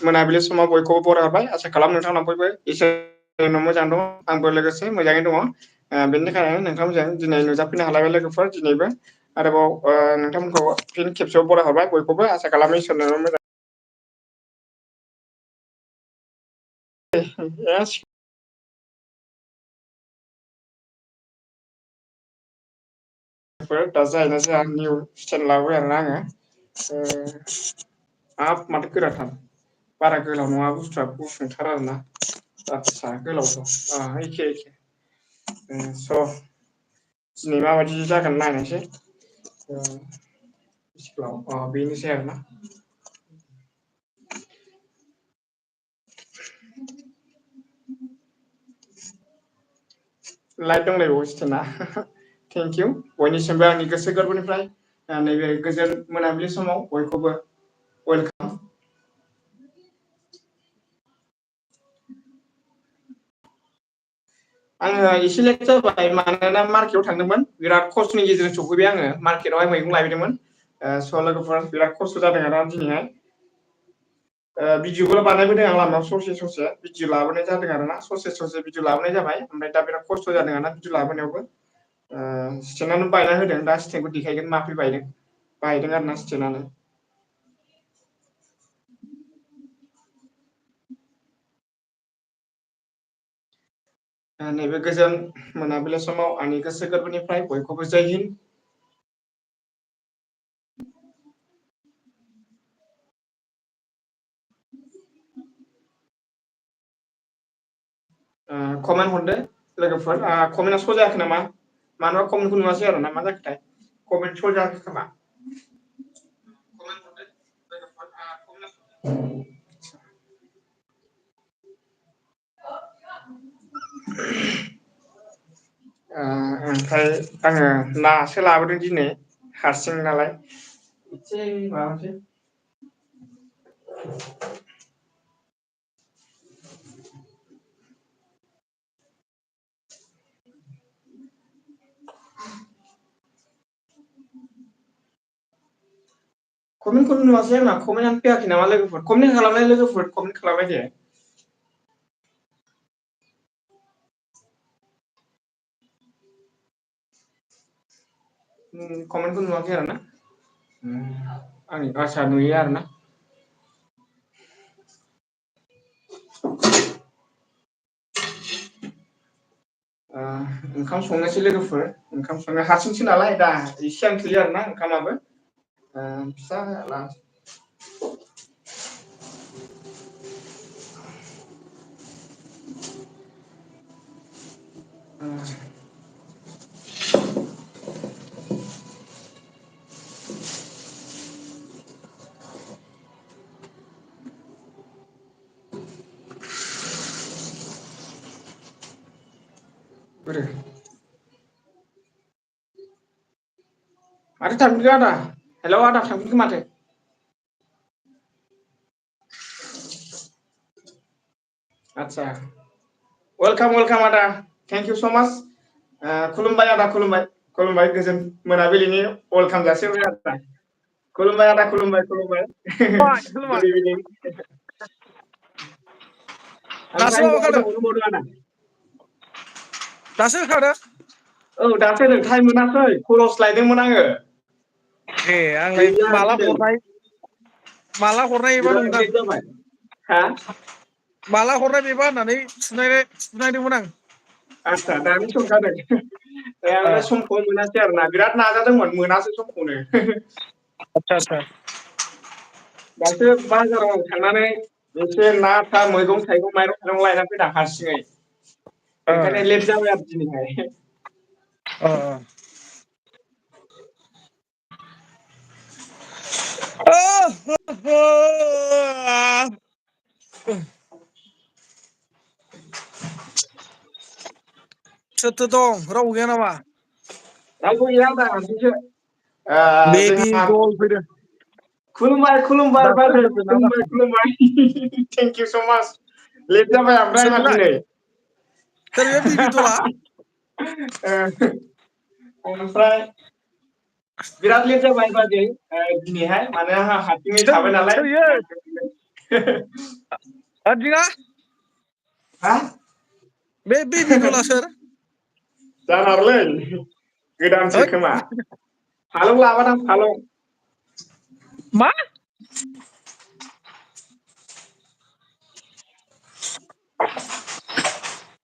मोनाबिलि समाव बयखौबो बरायहरबाय आसा खालाम नोंथांमोना बयबो इसोरनि मोजां दं आंबो लोगोसे मोजाङै दङ बेनि थाखायनो नोंथांमोनजों दिनै नुजाफैनो हालायबाय लोगोफोर दिनैबो आरोबाव नोंथांमोनखौ फिन खेबसेयाव बरायहरबाय बयखौबो आसा खालामो इसोरनो मोजां दा जाहैनोसै आं निउ स्टाइल लाबोबाय आरोना आङो हाब माथो गोराथार बारा गोलाव नङा बुस्थुआ गुसुंथार आरोना आदसा गोलावथ' एखे स' दिनै माबायदि जागोन नायनोसै बेनोसै आरोना लाइट दंलायबावोसो ना थेंक इउ बयनिसिमबो आंनि गोसो गोरबोनिफ्राय नैबे गोजोन मोनाबिलि समाव बयखौबो वेलकाम आङो एसे लेट जाबाय मानोना मार्केटआव थांदोंमोन बिराद खस्थ'नि गेजेरजों सफैबाय आङो मार्केटआवहाय मैगं लायदोंमोन स' लोगोफोर बिराद खस्थ' जादों आरो दिनैहाय भिडिअबो बानायबोदों आं लामायाव ससे भिडिअ लाबोनाय जादों आरोना ससे भिडिअ लाबोनाय जाबाय ओमफ्राय दा बिराद खस्थ' जादों आरोना भिडिअ लाबोनायावबो स्टेन्डआनो बायना होदों दा स्टेन्डखौ देखायगोन माब्रै बायदों आरोना स्टेन्डआनो नैबे गोजोन मोनाबिलि समाव आंनि गोसो गोरबोनिफ्राय बयखौबो जय हिन्द कमेन्ट हरदो लोगोफोर कमेन्टआ श' जायाखै नामा मानोबा कमेन्टखौ नुवासै आरो ना मा जाखोथाय कमेन्ट श' जायाखै खोमा कमेन्ट हरदो लोगोफोर ओमफ्राय आङो नासो लाबोदों दिनै हारसिं नालाय एसे माबासै कमेन्टखौनो नुवासै आंना कमेन्टआनो फैयाखै नामा लोगोफोर कमेन्ट खालामनाय लोगोफोर कमेन्ट खालामनाय दे कमेन्टखौ नुवाखै आरोना आंनि आसा नुयो आरोना ओंखाम संनोसै लोगोफोर ओंखाम संनो हारसिंसो नालाय दा एसेयानो थोयो आरोना ओंखामाबो फिसा लानोसै बोरो माथो थांफिनखो आदा हेलौ आदा थांफिनखो माथो आदसा वेलकाम आदा थेंक इउ स' माच खुलुमबाय आदा खुलुमबाय गोजोन मोनाबिलिनि वेलकाम जासिहरबाय आदा खुलुमबाय आदा खुलुमबाय गुड इभिनिं दासो माबाखादों आदा दासो होखादों औ दासो नै टाइम मोनाखै खरस लायदोंमोन आङो ए आंलाय माला हरनाय एबा बिराद नंदां लेट जाबाय हा माला हरनाय बेबा होननानै सुनायदोंमोन आं आदसा दानि संखादों ओमफ्राय समखौ मोनासै आरोना बिराद नाजादोंमोन मोनासै समखौनो आदसा दासो बाजाराव थांनानै एसे ना मैगं थाइगं माइरं लायनानै फैदां हारसिङै ओंखायनो लेट जाबाय आरो दिनैहाय सोरथो दं रावबो गैया नामा रावबो गैया आदा हारसिंसो बेबि जोंहा गल फैदों खुलुमबाय दासो बाजै फैदों आदा खुलुमबाय थेंक इउ स' माच लेट जाबाय ओमफ्राय सोर आंहा बेलाय दिनै सोर बे बिबि दला ओमफ्राय बिराद लेट जाबाय बाजै दिनैहाय माने आंहा हारसिङै थाबाय नालाय सोर इयो Adinga हा बे बेबि डला सोर जानारलै गोदानसो होद खोमा फालं लाबादां फालं मा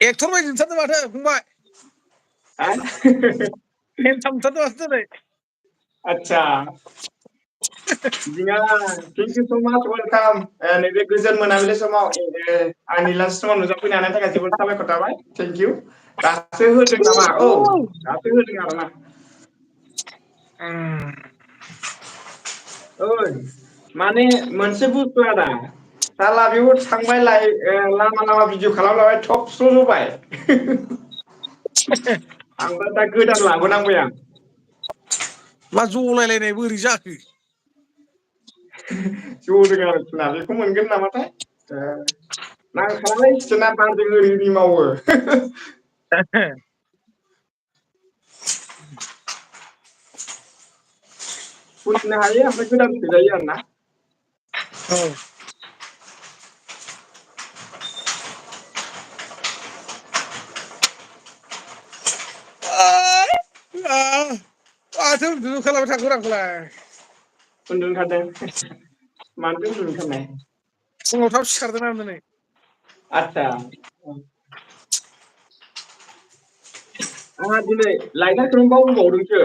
एक्टर बायदि नुथारदों माथो फंबाय हेन्डसाम नुथारदों माथो दिनै आतसा बिदिङा थेंक इउ स' माच वेलकाम नैबे गोजोन मोनाबिलि समाव आंनि लास्ट समाव नुजाफैनो हानायनि थाखाय जोबोद साबायखर थाबाय थेंक इउ दासो होदों नामा औ दासो होदों आरोना ओइ माने मोनसे बुस्थु आदा साला बेयाव थांबाय लामा लामा भिडिअ खालामलाबाय थब स्र' होबाय आमफ्राय दा गोदान लाबोनांबाय आं मा जलायलायनाय बोरै जाखो जदों आरोखिना बेखौ मोनगोन नामाथाय नांखानानै सिना बारजों ओरै ओरै मावो खुलिनो हायो ओमफ्राय गोदान सोजायो आरो ना औ माथो उन्दुनो ओंखारलाबाय थाखो आंखौलाय उन्दुनो ओंखारदों मानोथो उन्दुनो ओंखारनाय फुङाव थाब सिखारदों आं दिनै आतसा आंहा दिनै लाइटारखौनो बावबोबावदोंसो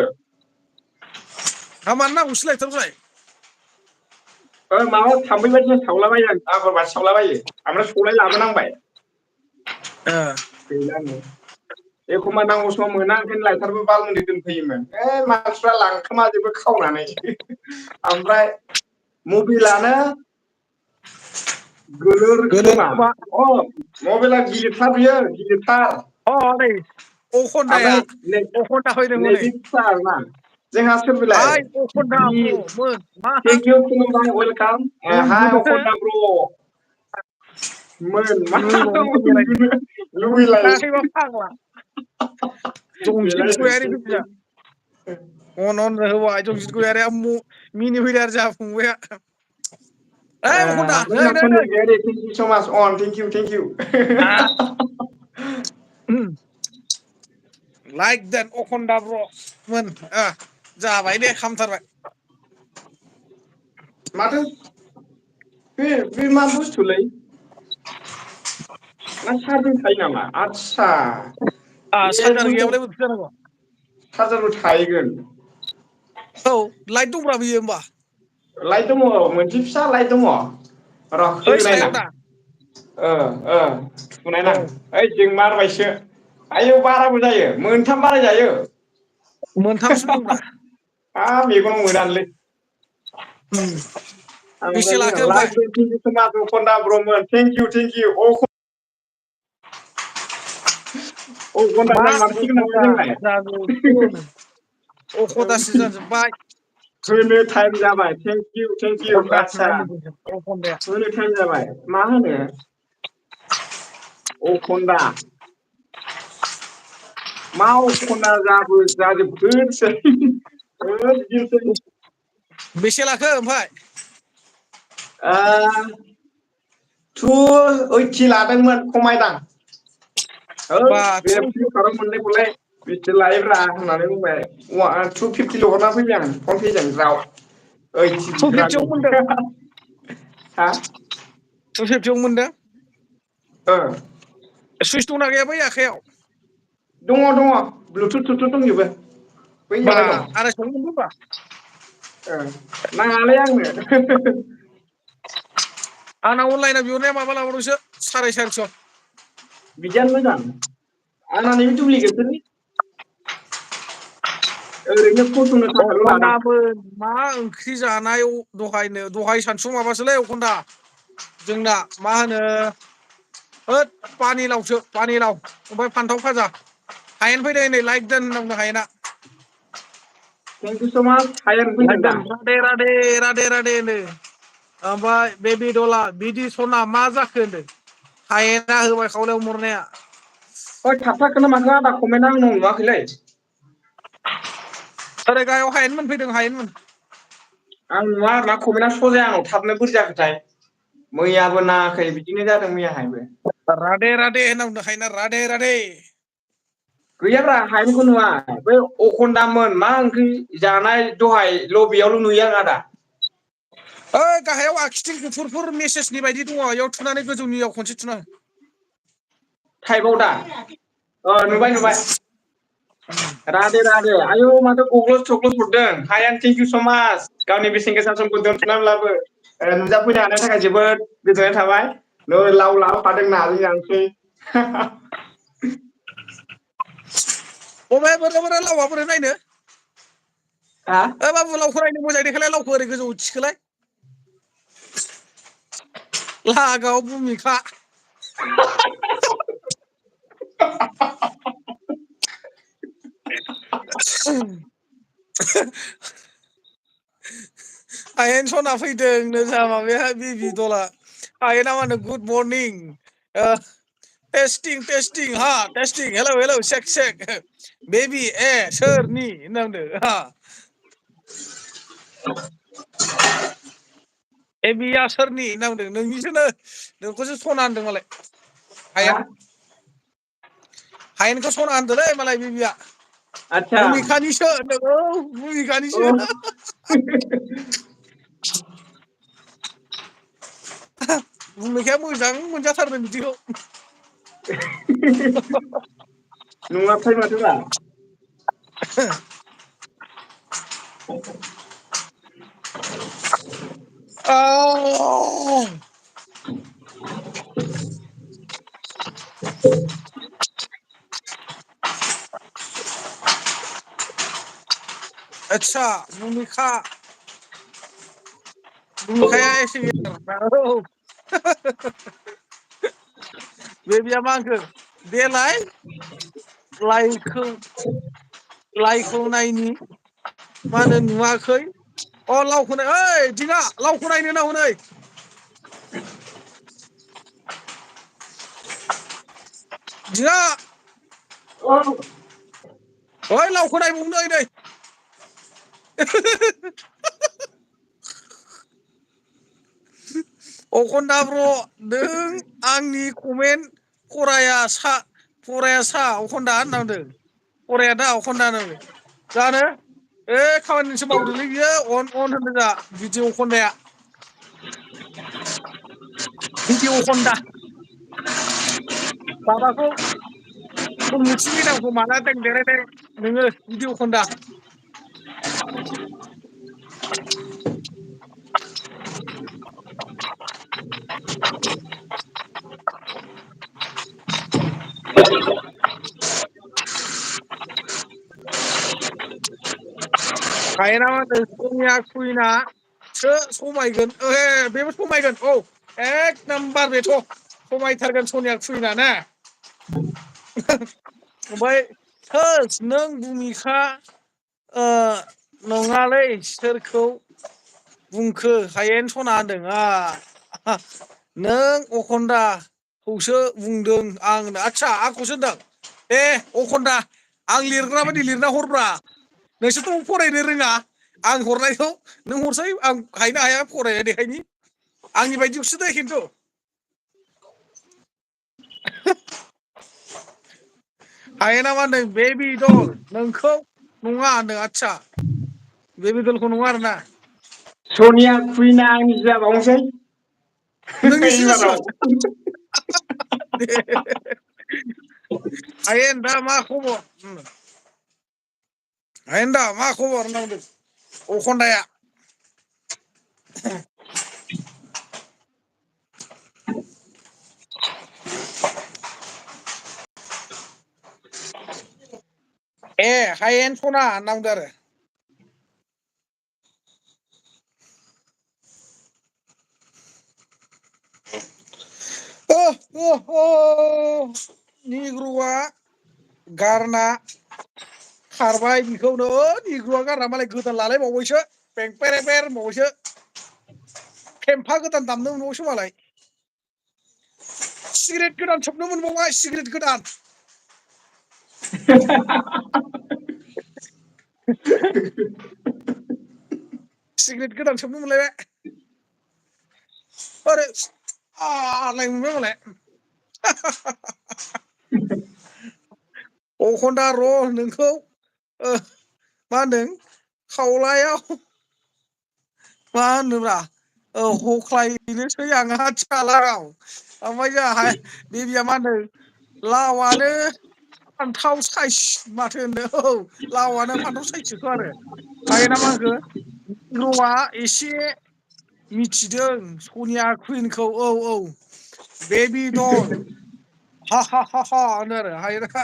हा मानो नांगौसै लायटारखौलाय माबा थाम्फै बायदिसिना सावलाबायो आं आगरबाथि सावलाबायो ओमफ्राय सलाय लाबोनांबाय गैलानो एखमबा नांगौ समाव मोना ओंखायनो लायटारबो बालमुलि दोनफैयोमोन मानसिफ्रा लांखोमाजोबो खावनानै ओमफ्राय मबिलानो गोलोर खोमा मबाइला गिलिरथार बियो गिलिरथार नै अखन्दाया ओमफ्राय अखन्दा फैदों हनै नैबे फिसा आरोना जोंहा सोर बिलाय आइ अखन्दा ब्र'मोन मा थेंक इउ खुलुमबाय वेलकाम हाय उन्दुनोसो अखन्दा ब्र मोन मा गोबावनि बेरायनो उन्दुनो लुबैलाय उन्दुखायाखैबा फाग्ला जंजित गयारि फैदों अन होबाय जंजित गयारिया मिनिफैदों आरो जोंहा फंबाया ओइ अखन्दा नै थेंक इउ स' माच अन थेंक इउ लाइक देट अखन्दा ब्र'मोन जाबाय दे हामथारबाय माथो बे मा बुस्थुलै ना चार्जिं थायो नामा आदसा बे चार्जार बुस्थु गैयाबालाय बोरैथो जानांगौ चार्जारबो थाहैगोन औ लाइट दंब्रा बियो होमबा लाइट दङ मोनसे फिसा लाइट दङ र' ओइ थुनायनां सायाव दा थुनायनां औ ओइ जोंमारबायसो आयौ बाराबो जायो मोनथाम बाराय जायो मोनथामसिम दंब्रा हाब मेगनाव मोदानोलै बेसे लाखो ओमफ्राय लाइक थेंक इउ स' माच अखन्दा ब्र'मोन थेंक इउ अखन्दा मा जामारसिगोन नामा अखन्दा जोंलाय जाजोबखो अखन्दासो जाजोब्बाय होनो टाइम जाबाय थेंक इउ आदसा अखन्दाया होनो टाइम जाबाय मा होनो अखन्दा मा अखन्दा जाजोबखोसै बिदिनोसै बेसे लाखो ओमफ्राय टु ओइटि लादोंमोन खमायदां बा बे फ्लिपकार्टआव मोननायखौलाय बेसे लायोब्रा होननानै बुंबाय 250 हरना फैबाय आं फन पेजों ज्राव ओइटि टु फिफ्टियाव बिग्रानो मोनदों हा 250 मोनदों ओ सुइस दंना गैया बै आखाइयाव दङ ब्लुथुथ दंजोबो बा बैयावहाय दं आरायस'आवनो मोनदों होमबा नाङालै आंनो आंना अनलाइनाव बिहरनाया माबा लाबावदोंसो 450 बिदियानो मोजां आंना नैबे दुप्लिकेटसोलै ओरैनो फसंनो थाखायल' लादों अखन्दामोन मा ओंख्रि जानाय दहाय सानसु माबासोलै अखन्दा जोंना मा होनो होद पानिलाव ओमफ्राय फान्थाव फाजा हायेन फैदों नै लाइक दोन होनना हायेना थेंक इउ स' माच हायेन फैदों दा राधे होनो ओमफ्राय बेबि दला बिदि सना मा जाखो होनदों हायेना होबाय खावलायाव मरनाया ओइ थाबथाखोना माखो आदा कमेन्टआ आंनाव नुवाखैलै ओरै गाहायाव हायेनमोन फैदों हायेनमोन आं नुवा आरोना कमेन्टआ स' जाया आंनाव थाबनो बोरै जाखोथाय मैयाबो नाङाखै बिदिनो जादों मैयाहायबो राधे राधे होनना बुंदों ना राधे राधे गैयाब्रा हायनिखौ नुवा बै अखन्दामोन मा ओंख्रि जानाय दहाय लबियावल' नुयो आं आदा ओइ गाहायाव आखिथिं गुफुरफोर मेसेजनि बायदि दङ इयाव थुनानै गोजौनियाव खनसे थुना टाइपआव दा नुबाय राधे राधे आयौ माथो गग्लस चग्लस हरदों हाय एन्ड थेंक इउ स' माच गावनि बेसेन गोसा समखौ दोनथ'नानैब्लाबो नुजाफैनो हानायनि थाखाय जोबोद गोजोननाय थाबाय नै लाव लाफादों नाजों जानोसै बबे बोरै लावा बोरै नायनो हा ओइ बाबु लावखौ नायनो मोजाङै देखायलाय लावखौ ओरै गोजौ थिखोलाय लागाव भुमिखा हायेन सना फैदों नो जा माबाया बेबि दला हायेना मा होनो गुड मर्निं टेस्टिं हा टेस्टिं हेलौ चेक बेबि ए सोरनि होनना बुंदों हा एबिया सोरनि होनना बुंदों नोंनिसोनो नोंखौसो सना होनदों मालाय हा हायेनखौ सना होनदोंलै मालाय बेबिया आतसा भुमिखानिसो होनदों भुमिखानिसो भुमिखाया मोजां मोनजाथारदों बिदिखौ नङाफ्राय माथोब्रा आतसा भुमिखाया एसे बेबिया मा होनखो देलाय लाइखौ नायनि मा होनो नुवाखै लावखौ नाय ओइ दिङा लावखौ नायनो होनना हनै दिङा ओइ लावखौ नायबावनो नै अखन्दा ब्र नों आंनि कमेन्ट फराया सा अखन्दा होनना बुंदों फराया दा अखन्दा होनदों जानो खामानिसो मावदोंलै बियो अन होनदों जोंहा भिडिअ अखन्दाया भिडिअ अखन्दा माबाखौ सलमुथि मेदामखौ माला देरायदों नोङो भिडिअ अखन्दा हायेना मा होनदों सनिया कुइनासो समायगोन बेबो समायगोन एक नाम्बार बेथ' समायथारगोन सनिया कुइना ना ओमफ्राय थोस नों भुमिखा नङालै सोरखौ बुंखो हायेन सना होनदों नों अखन्दाखौसो बुंदों आं आदसा आंखौसो होनदों अखन्दा आं लिरग्रा बायदि लिरना हरब्रा नोंसोरथ' फरायनो रोङा आं हरनायखौ नों हरसै आं हायनो हाया फरायना देखायनि आंनि बायदिखौसो दे खिन्थु हायेना मा होनदों बेबि दल नोंखौ नङा होनदों आदसा बेबि दलखौ नङा आरोना सनिया कुइना आंनि जाबावनोसै नोंनिसो एबाराव जासिगोन हायेन दा मा खबर हायेन दा मा खबर होनना बुंदों अखन्दाया हायेन सना होनना बुंदों आरो निग्रुआ गारना खारबाय बेखौनो निग्रुआ गारना मालाय गोदान लालायबावबायसो पेर होनबावबायसो फेमफा गोदान दामनो मोनबावबायसो मालाय सिगारेट गोदान सोबनो मोनबावबाय सिगारेट गोदान सिगारेट गोदान सोबनो मोनलायबाय อะไรमोनबाय मालाय अखन्दा र' नोंखौ मा होनदों खावलायाव मा होनोब्रा हख्लायनोसै आंहा थिखालाराव ओमफ्राय जोंहा बेबिया मा होनदों लावआनो फान्थाव साइस माथो होनदों औ लावआनो फान्थाव साइससोथ' आरो हायोना मा होनखो र'आ एसे मिथिदों सनिया कुइनखौ औ बेबि दल हा होनो आरो हायोना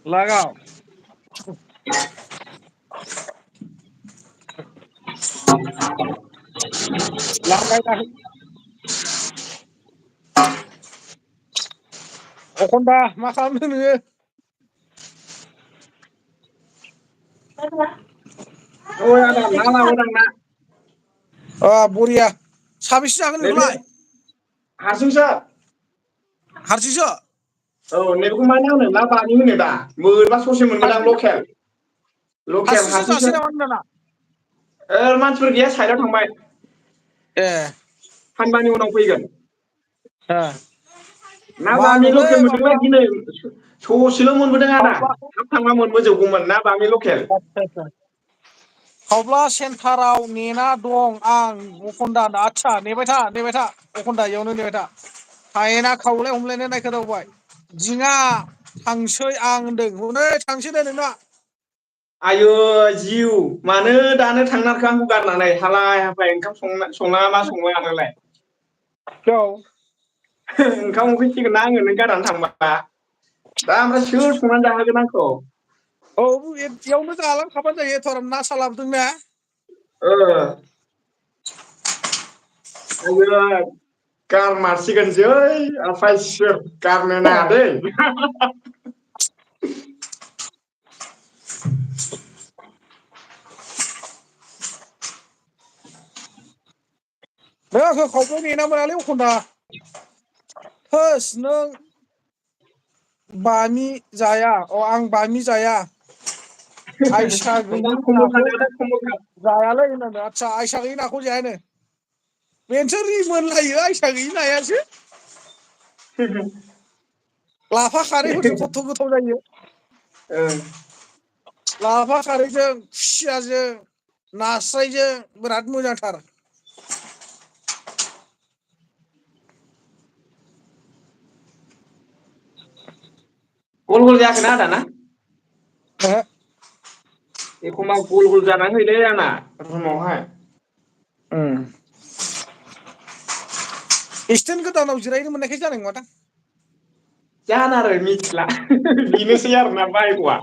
लागाव लागायना अखनबा मा खालामदों नोङो ओइ आदा ना लाबोदां ना बरिया साबेसे जागोन नैबे नोंखौलाय हारसिंसो हारसिंसो औ नैबेखौ मा ना होनो ना बामि होनो दा मोनबा ससे मोनबोदां लकेल जासै हारसिंसो नामा होनदाना मानसिफोर गैया साइडआव थांबाय ए सानबानि उनाव फैगोन ना बामि बायोलै लकेल माबा मोनदोंलै दिनै ससेल' मोनबोदों आदा खावब्ला थाब थांबा मोनबोजोबगौमोन ना बामि लकेल खावब्ला सेन्टाराव नेना दं आं अखनदा आदसा नेबाय था अखनदा इयावनो नेबाय था हायेना खावलाय हमलायनो नायखोदावबाय दिङा थांसै आं होनदों हनै थांसै दे नोंना आयै जिउ मानो दानो थांनारखो आंखौ गारनानै हालाय हाफाय ओंखाम संनाङा मा संबाय आनोलाय औ ओंखाम उखैसिगोन ना आङो नों गारनानै थांबा दा ओमफ्राय सोर संनानै जाहोगोन आंखौ औ बेयावनो जालांखाबानो जायो एथ' आराम ना सा लाबोदों ना ओ आङो गारमारसिगोन जै आफा इसोर गारनो नाङा दै नों आंखौ खावब्लायाव नेना मोनालै अखनदा होस नों बामि जाया आं बामि जाया आयसा दा गैयि नाखौ खमलखाथ खमलखात जायालै होननांगौ आदसा आयसा गैयि नाखौ जायानो बेनोसो रिमोनलायो आयसा गैयि नायासो लाफा खारैफोरजों खथ्थ' गोथाव जायो ओं लाफा खारैजों खुसियाजों नास्रायजों बिराद मोजांथार गल गल जायाखैना आदा ना ओहो एखमबा गल गल जानानै होयोलै आंना रुमावहाय एसिथेन्ट गोदानाव जिरायनो मोननायखाय जानाय नङादां जानो आरो मिथिला बेनोसै आरोना भायग'आ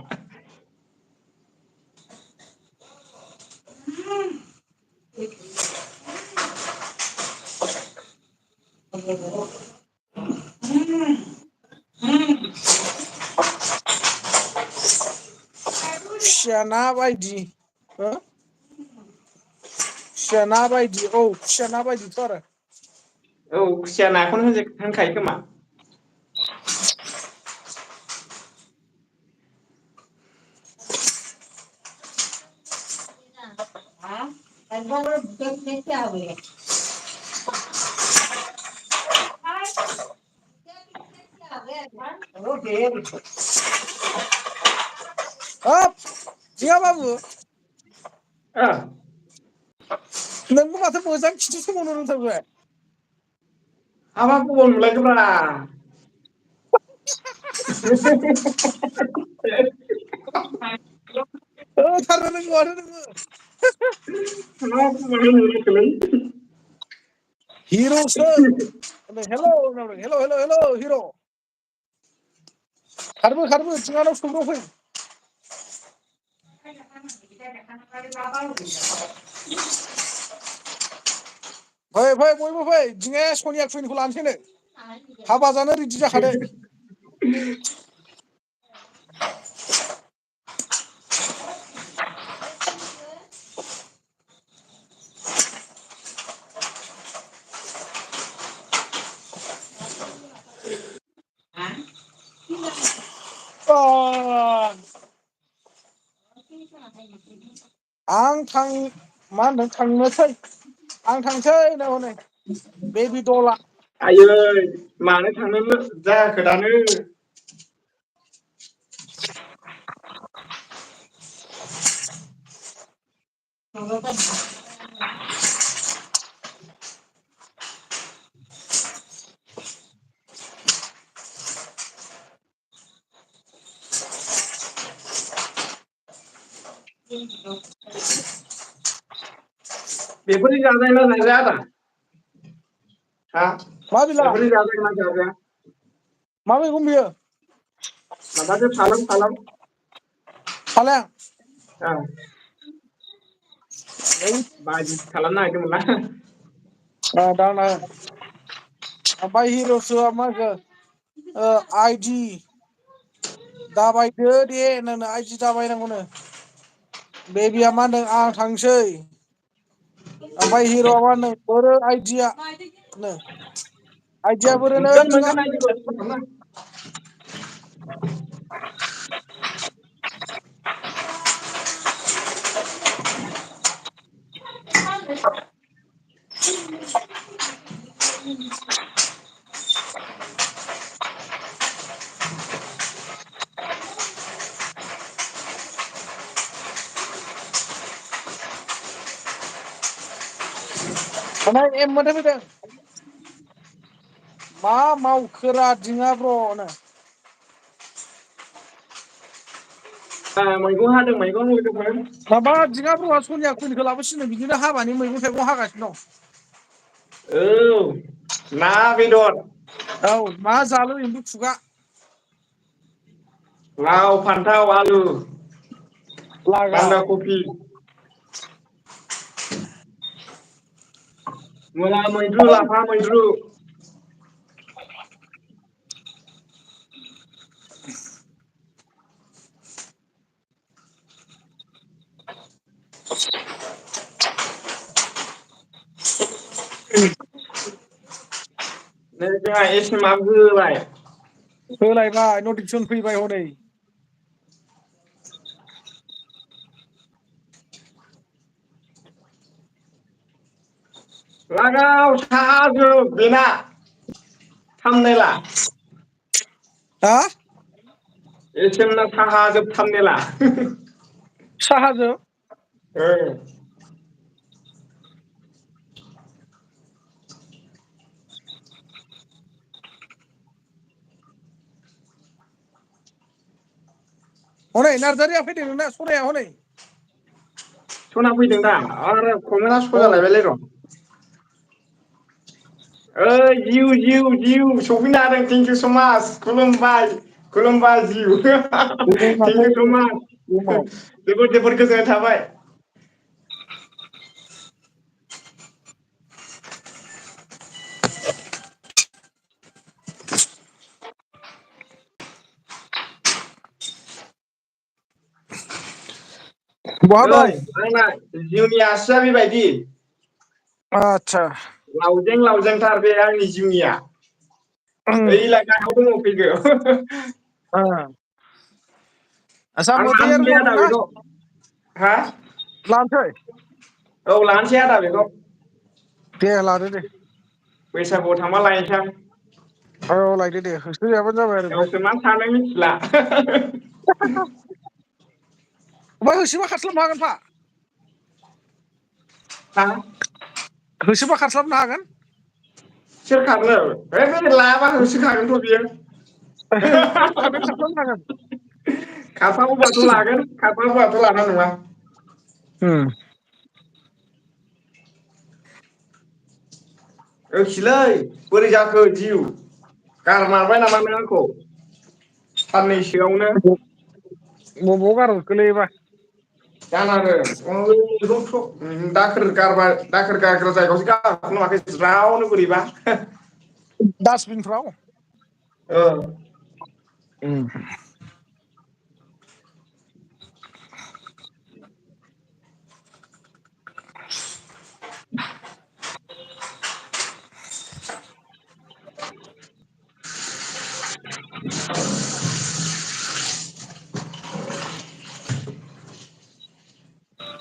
खुसिया ना बायदि हो खुसिया ना बायदि औ खुसिया ना बायदिथ' आरो औ खुसिया नाखौनो होनखायो खोमा हाब जिया बाबु ओ नोंबो माथो मोजां खिथु सोमावनो रोंथारबाय हाबाब बबाव नुलायखोब्रा थारैनो नंगौ माथो नोङो हिर'सो हेल' हिर' खारबो थिङानाव सौग्राव फै फै बयबो फै दिङाया सनिया कुइनखौ लानोसैनो हाबा जानो रेडि जाखादो आं मा होनदों थांनोसै आं थांसै होनो हनै बेबि दला आयै मानो थांनो जायाखै दानो बेफोरनि जाजायोना जाजाया आदा हा मा बिलाइ बेफोरनि जाजायोना जाजाया मा मैगं बियो माबासो फालें फालें औ बाजिसो खालामनो नागिरदोंमोनलां दानो ओमफ्राय हिर'सो मा होनखो आइदि दाबायदो दे होनो आइदि दाबायनांगौनो बेबिया मा होनदों आं थांसै ओमफ्राय हिर'आ मा होनदों बोरो आइदिया आइदिया बोरोनो मोनगोन जोंहा मोनगोन आइदिखौ ओमफ्राय एम मोनथाय फैदों मा मावखोरा दिङाब्र'नो मैगं हादों मैगं लोगोफोर माबा दिङाब्र'आ सनिया कुइनखौ लाबोसिनो बिदिनो हाबानि मैगं थाइगं हागासिनो दं औ ना बेदर औ मा जालु एम्बु खुगा लाव फान्थाव आलु लागाव बान्दा कफि मुला मैद्रु लाफा मैद्रु नै जोंहा एसेमाबो होबाय होलायबाय नटिफिकेसन फैबाय हनै लागाव साहाजोब बेना थामनेला हा एस एम ना साहा जोब थामनेला साहाजों ओ हनै नार्जारिया फैदों नोंना सनाया हनै सना फैदों दा आरो कमेन्टआ औ स जालायबायलै र' ओइ जिउ सफैनो हादों थेंकिउ स मास खुलुमबाय खुलुमबाय जिउ माथो थेंकिउ स माच रुमाव जोबोद जोबोद गोजोननाय थाबाय बहा ओइ दं आंना जिउनि आसिया बेबायदि आतसा लावजें लावजेंथार बे आंनि जिउनिया ओइलाय गाहायाव दङ फैदो आदसा आं मोथैया लानोसैलै रुमाव आदा दंना बेखौ हा लानोसै औ लानोसै आदा बेखौ दे लादो दे बैसागुआव थांबा लायनोसै आं औ लायदो दे होसोजाबानो जाबाय आरो ओमफ्राय गावसो मा सानो मिथिला ओमफ्राय होसोबा खारस्लाबनो हागोन फा हा होसोबा खारस्लाबनो हागोन सोर खारनो है बे लायाबा होसोखागोनथ' बियो खारनो खारस्लाबनो हागोन खारफागौबाथ' लागोन खारफागौबाथ' लानाय नङा ओखिलै बोरै जाखो जिउ गारमारबाय नामा नों आंखौ साननैसोआवनो बबाव गारहरखोलै बा जानो हागौ दाखोर गारग्रा जायगायावसो गारहरखोना माखो ज्रावनो बोरैबा डासबिनफ्राव औ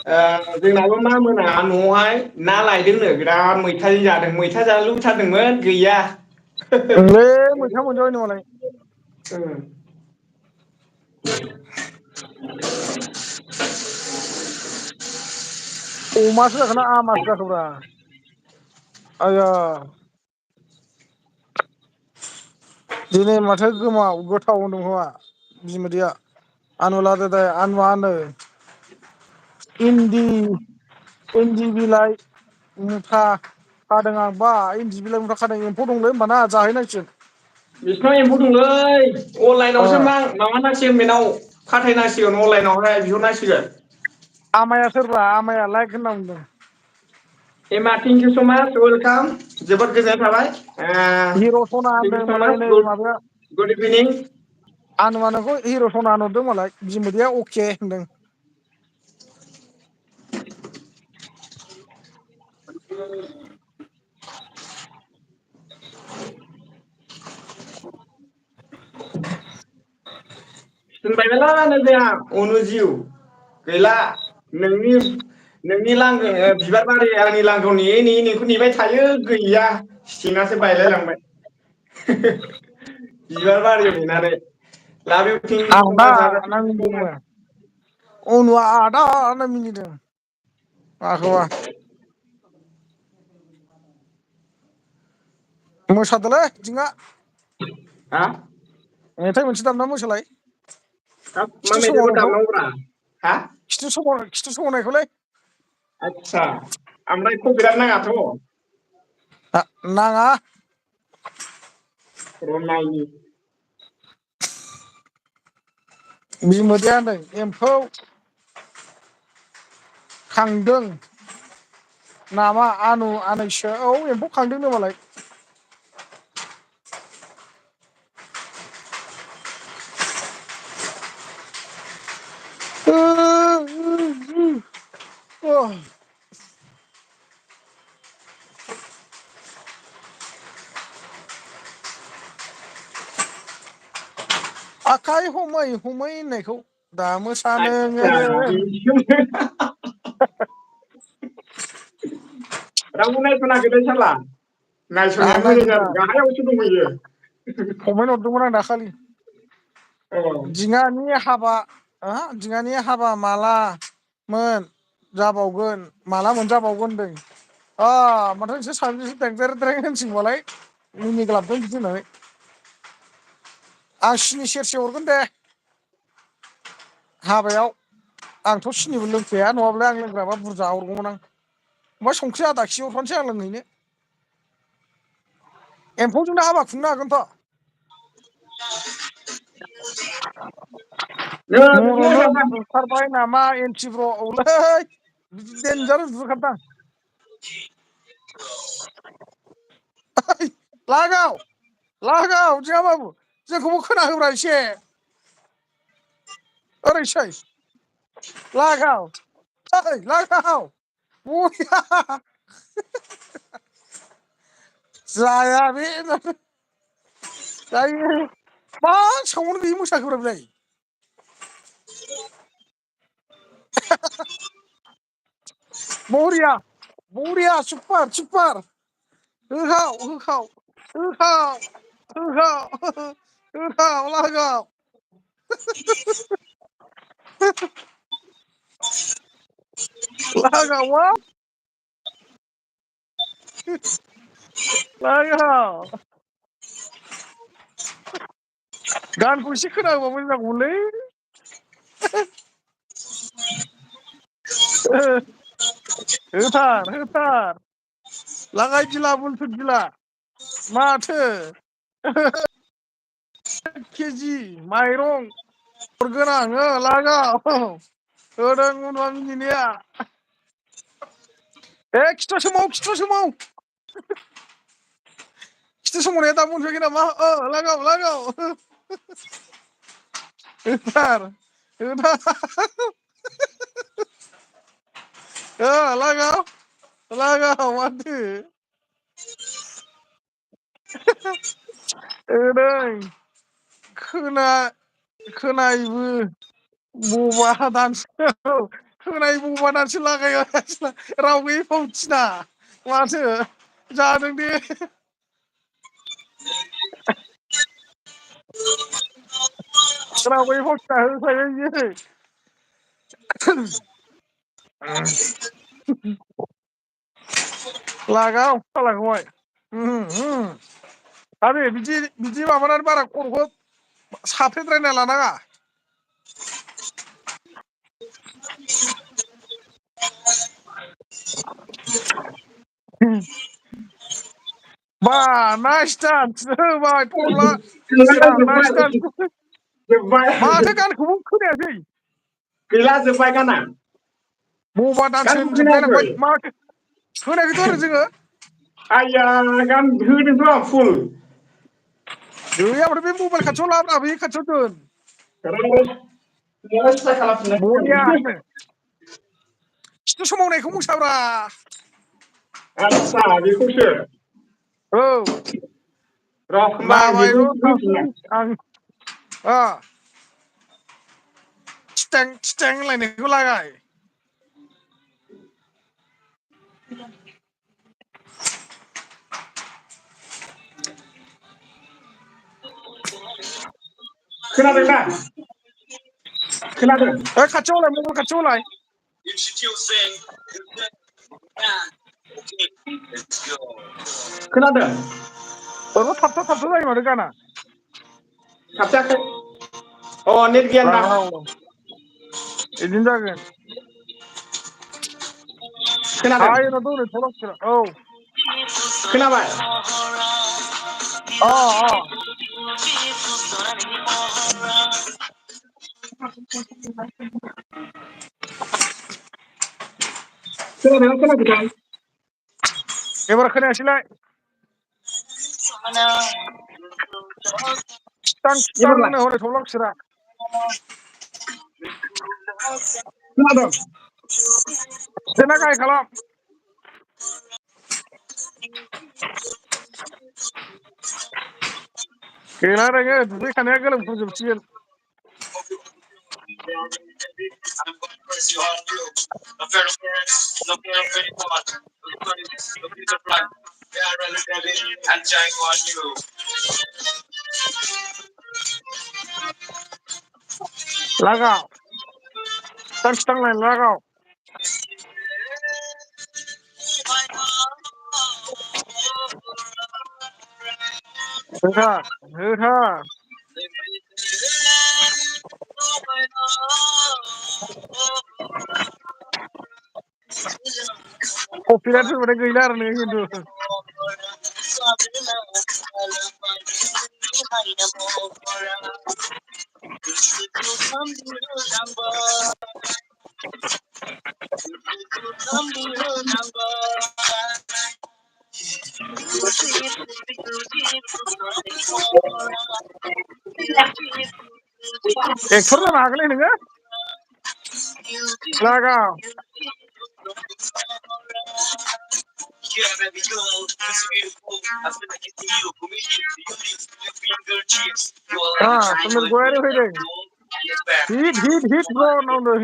जोंनाबो मा मोना न'आवहाय ना लायदोंनो बिराद मैथाजों जादों मैथा जानो लुबैथारदोंमोन गैया। ओंलै मैथा मोनजाबायनो मालाय। अमासो जाखोना आमासो जाखोब्रा आया दिनै माथो गोथाव होनदों खोमा बिमादैया आनु लादो दे आनुवा होनो इन्दि बिलाइ मुथा खादों आं बा इन्दि बिलाइ मुथा खादों एम्फौ दंलै होमबाना जाहैनांसिगोन। बिसिनाव एम्फौ दंलै अनलाइनावसो माबानांसिगोन बेनाव फाथायनांसिगोन अनलाइनावहाय बिहरनांसिगोन। आमाया सोरबा आमाया लाइक होनना बुंदों। एमा थेंकिउ स' माच वेलकाम जोबोद गोजोननाय थाबाय। हिर' सना होनदों थेंकिउ स' मालाय माच नै माबाया गुड इभिनिं। आनुवा नोंखौ हिर' सना होनहरदों मालाय बिमादैया अके होनदों। थिनबायबोलै नै जोंहा अनुजिउ गैला नोंनि बिबार बारि आंनि लांगोआव नेयै नेयै नोंखौ नेबाय थायो गैया सिङासो बायलाय लांबाय। बिबार बारियाव नेनानै लाभ इउ थेंकिउ स' आदा माच आदा होनना थेंकिउ स' माच। मिनिदोंनो अनुआ आदा होनना मिनिदों माखौबा मोसादोलै दिङा हा मेथाइ मोनसे दामना मोसालाय हाब मा खिथु मेथाइखौ सोमावनायखौ दामनांगौब्रा हा खिथु सोमावनायखौलै आदसा ओमफ्राय कपिराइट नाङाथ' नाङा र' नायनि बिमादैया होनदों एम्फौ खांदों नामा आनैसो औ एम्फौ खांदोंनो मालाय। आखाइ हमै हमै होननायखौ दा मोसा आदसा नोङो रावबो नायस'नाखैलै साला आं नायस'नाया मोजां नायदोंब्रा जादों गाहायावसो दंहैयो। कमेन्ट हरदोंमोन आं दाखालि औ दिङानि हाबा मालामोन जाबावगोन माला मोनजाबावगोन होनदों। माथो नोंसोर सानैजोंसो देंग्रेद्रें होनसै मिनिग्लाबदों बिदि होननानै आं सिनि सेरसे हरगोन दे हाबायाव आंथ' सिनिबो लोंखाया नङाबालाय आं लोंग्राबा बुरजा हरगौमोन आं ओमफ्राय संख्रि आदा हरफानोसै आं लोंहैनो एम्फौजोंनो हाबा खुंनो हागोनथ' नै मर'नो माबा बुथारबाय नामा एन्टिग्र' औलै बिदि देनजार उन्दुखादां लागाव जोंहा बाबु जोंखौबो खोना होब्रा एसे ओरैसै लागाव ओइ लागाव बरिया जाया बे जायो मा सावन्ड गैयै मोसाखोब्रा बेलाय बरिया सुपार होखाव लागाव लागावा लागाव गानखौ एसे खोना होबा मोजां जागौमोनलै होथार लागाय दिला बुलथुद दिला माथो केजि माइरं हरगोन आं लागाव होदों अनुवा मिनिनाया खिथु सोमाव खिथु सोमावनाया दा मोनफैयाखै नामा लागाव होथार लागाव माथो होदों खोनायोबो बबा दानसै होनाय बबानासो लागायो राव गैयै फावथिना माथो जादों दे राव गैयै फावथिना होखायो बियो लागाव सालाखौहाय आरे बिदि माबानानै बारा खर'खौ साफ्रेद्रायना लानाङा बा नाइस डान्स होबाय थब्ला चिरां नाइस डान्स जोब्बाय माथो गानखौबो खोनायासै गैला जोब्बाय गाना बबा डान्स गानखौ होनजोबनाय खोनायाखै ओमफ्राय माथो खोनायाखैथ' आरो जोङो आइया गान होदोंथ' फुल गैया ओमफ्राय बे मबाइल खाथियाव लाब्रा बे खाथियाव दोन बरियानो खिथु सोमावनायखौ मोसाब्रा आदसा बेखौसो औ र' होमबा आं बेखौ लाबायल' होफिनना थाथों आं थिथें थिथें होनलायनायखौ लागाय खोनादोंना खोनादों खाथियाव लाय मबाइल खाथियाव लाय खोनादों ओरैबा थाबथा थाबथा जायो माथो गाना थाबथायाखै अ नेट गैयादां बिदिनो जागोन खोनादों हायोना दौनो औ खोनाबाय अ अ खोनादोंना खोनायाखैथाय एबार खोनायासैलाय थिथां एबारलाय थिथांनो हनै थब्ला फिसारा खोनादों जेना गाहाय खालाम गैला नोङो दुगैखानाया गोलोमफ्रुजोबसिगोन लागाव थिथां थिथां होनलायनाय लागाव होथार होथार कपिराइट फैबाथाय गैला आरो नोङो खिन्थु एक्टर जानो हागोनलै नोङो लागाव समिर गयारि फैदों हिट हिट हिट ब्र होनना बुंदों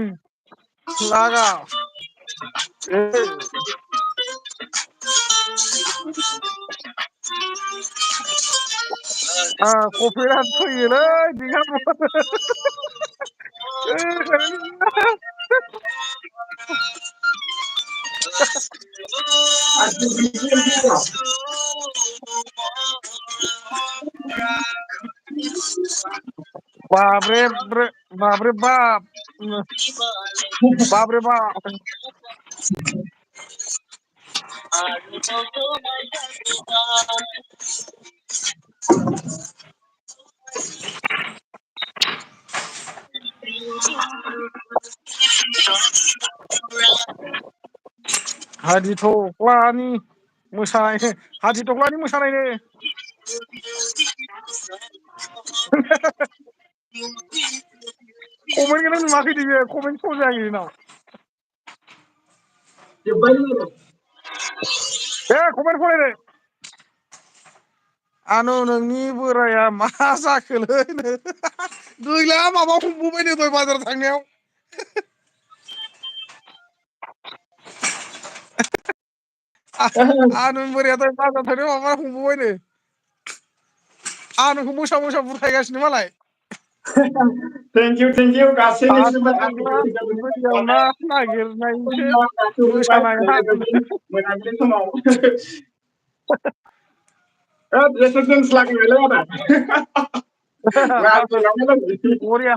लागाव कपिराइट फैयोलै बाब्रे बाब्रे बाब बाब्रे बाब हादिदग्लानि मोसानाय हादिदग्लानि मोसानायनो कमेन्टखौनो नुवाखै बियो कमेन्ट श' जायाखै बेनाव दे कमेन्ट फरायदो आनु नोंनि बोराया मा जाखोलै गैला माबा हमबोबायनो दहाय बाजाराव थांनायाव आनु बोरायाथ' बाजार थांनो माबा हमबावबायनो आनुखौ मोसा मोसा बुरखायगासिनो मालाय थेंक इउ गासैनिसिमबो आनुआ बोरियाव ना नागिरनायसो मोसानाय हानो मोनाबिलि समाव रेसिडेन्स लागायबायलै आदा बरिया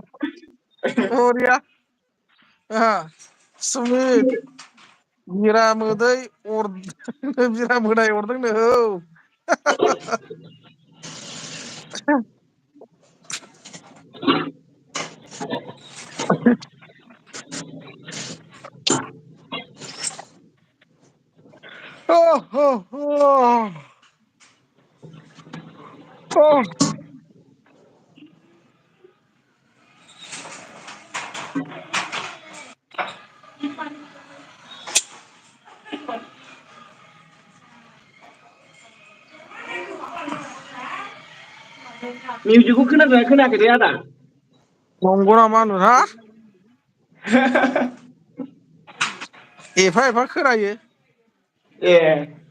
बरिया सुमित बिरा मोदै बिरा मोदाय अरदोंनो औ मिउजिकखौ खोनादोंना खोनायाखै आदा नंगौ नामा होनहा एफा एफा खोनायो ए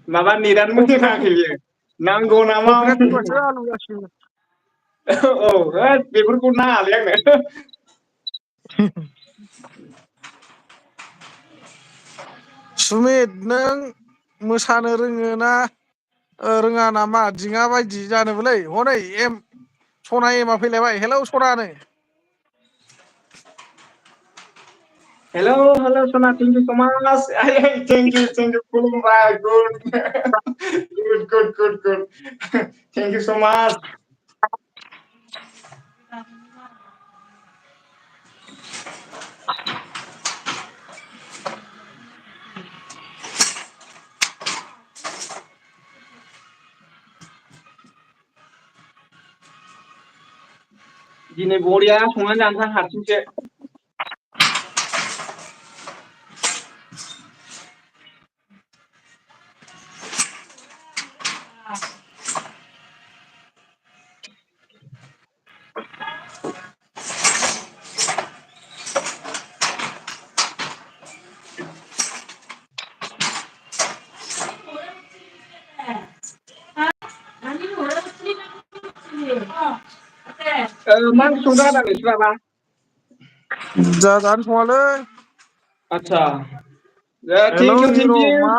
माबा नेटानो मोजां नाङाखै बियो नांगौ नामा कपिराइट फैबासो आलु जासिगोन औ होद बेफोरखौ नाङालै आंनो सुमित नों मोसानो रोङो ना रोङा नामा दिङा बायदि जानोबोलै हनै सना एमा फैलायबाय हेलौ सनानो हेलौ सना थेंक इउ सो माच थेंक इउ खुलुमबाय गुड थेंक इउ सो माच दिनै बरिया संनानै जानोसां हारसिंसो मा ओंख्रि संदों आदा नोंस्राबा जानो सङालै आतसा हेलौ थेंक हिर' इउ मा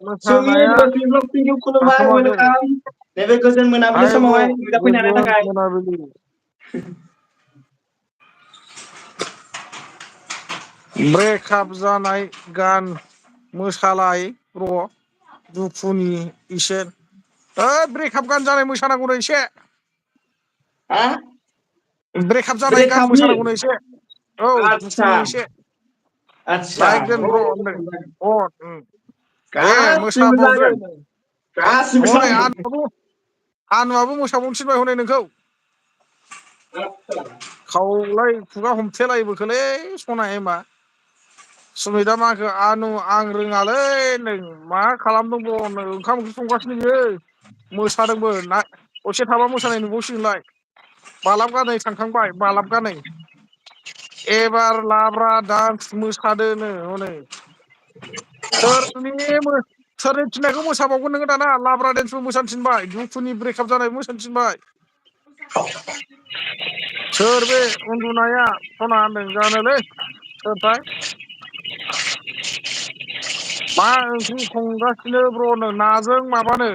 मोसानाया थेंक इउ खुलुमबाय जाखोमाखो वेलकाम नैबे गोजोन मोनाबिलि हाय ब्र' समावहाय नुजाफैनो हानायनि गोजोन थाखाय मोनाबिलि ब्रेकआप जानाय गान मोसालाय र' दुखुनि एसे ब्रेकआप गान जानाय मोसानांगौनो एसे हा ब्रेकआप जानाय गान ब्रेकआपनि मोसानांगौनो एसे औ आतसा दुखुनि एसे आतसा लाइक दोन ब्र' दे गासिबो मोसाबावदो जागोन गासिबो हनै जागोन आनुआबो मोसाबावनो थिनबाय हनै नोंखौ खावलाय खुगा हमथेलायबोखोलै सना एमा सुमिता माखो आनु आं रोङालै नै मा खालामदों ओंखाम ओंख्रि संगासिनो बियो मोसादोंबो ना दसे थाबा मोसानाय नुबावसिगोनलाय बालाब गानै थांखांबाय बालाब गानै एबार लाब्रा डान्स मोसादोनो हनै सोरनि थिननायखौ मोसाबावगोन नोङो दाना लाब्रा डेन्सबो मोसानो थिनबाय दुखुनि ब्रेकआप जानायबो मोसानो थिनबाय सोर बे उन्दुनाया सना होनदों जानोलै सोरथाय मा ओंख्रि संगासिनो ब्र'नो नाजों माबानो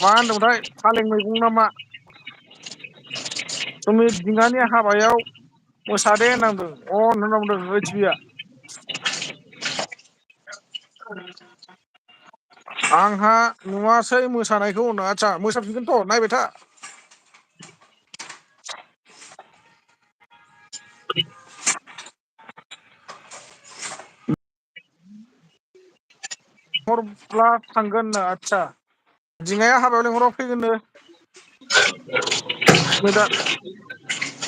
मा होनदोंमोनथाय फालें मैगं नामा सुमित दिङानि हाबायाव मोसादे होननांदों होनना बुंदों ओइटिभिआ आंहा नुवासै मोसानायखौ होनो आदसा मोसाफिनगोनथ' नायबाय था लिंहरब्ला थांगोननो आदसा दिङाया हाबायाव लिंहरबा फैगोननो सुमितआ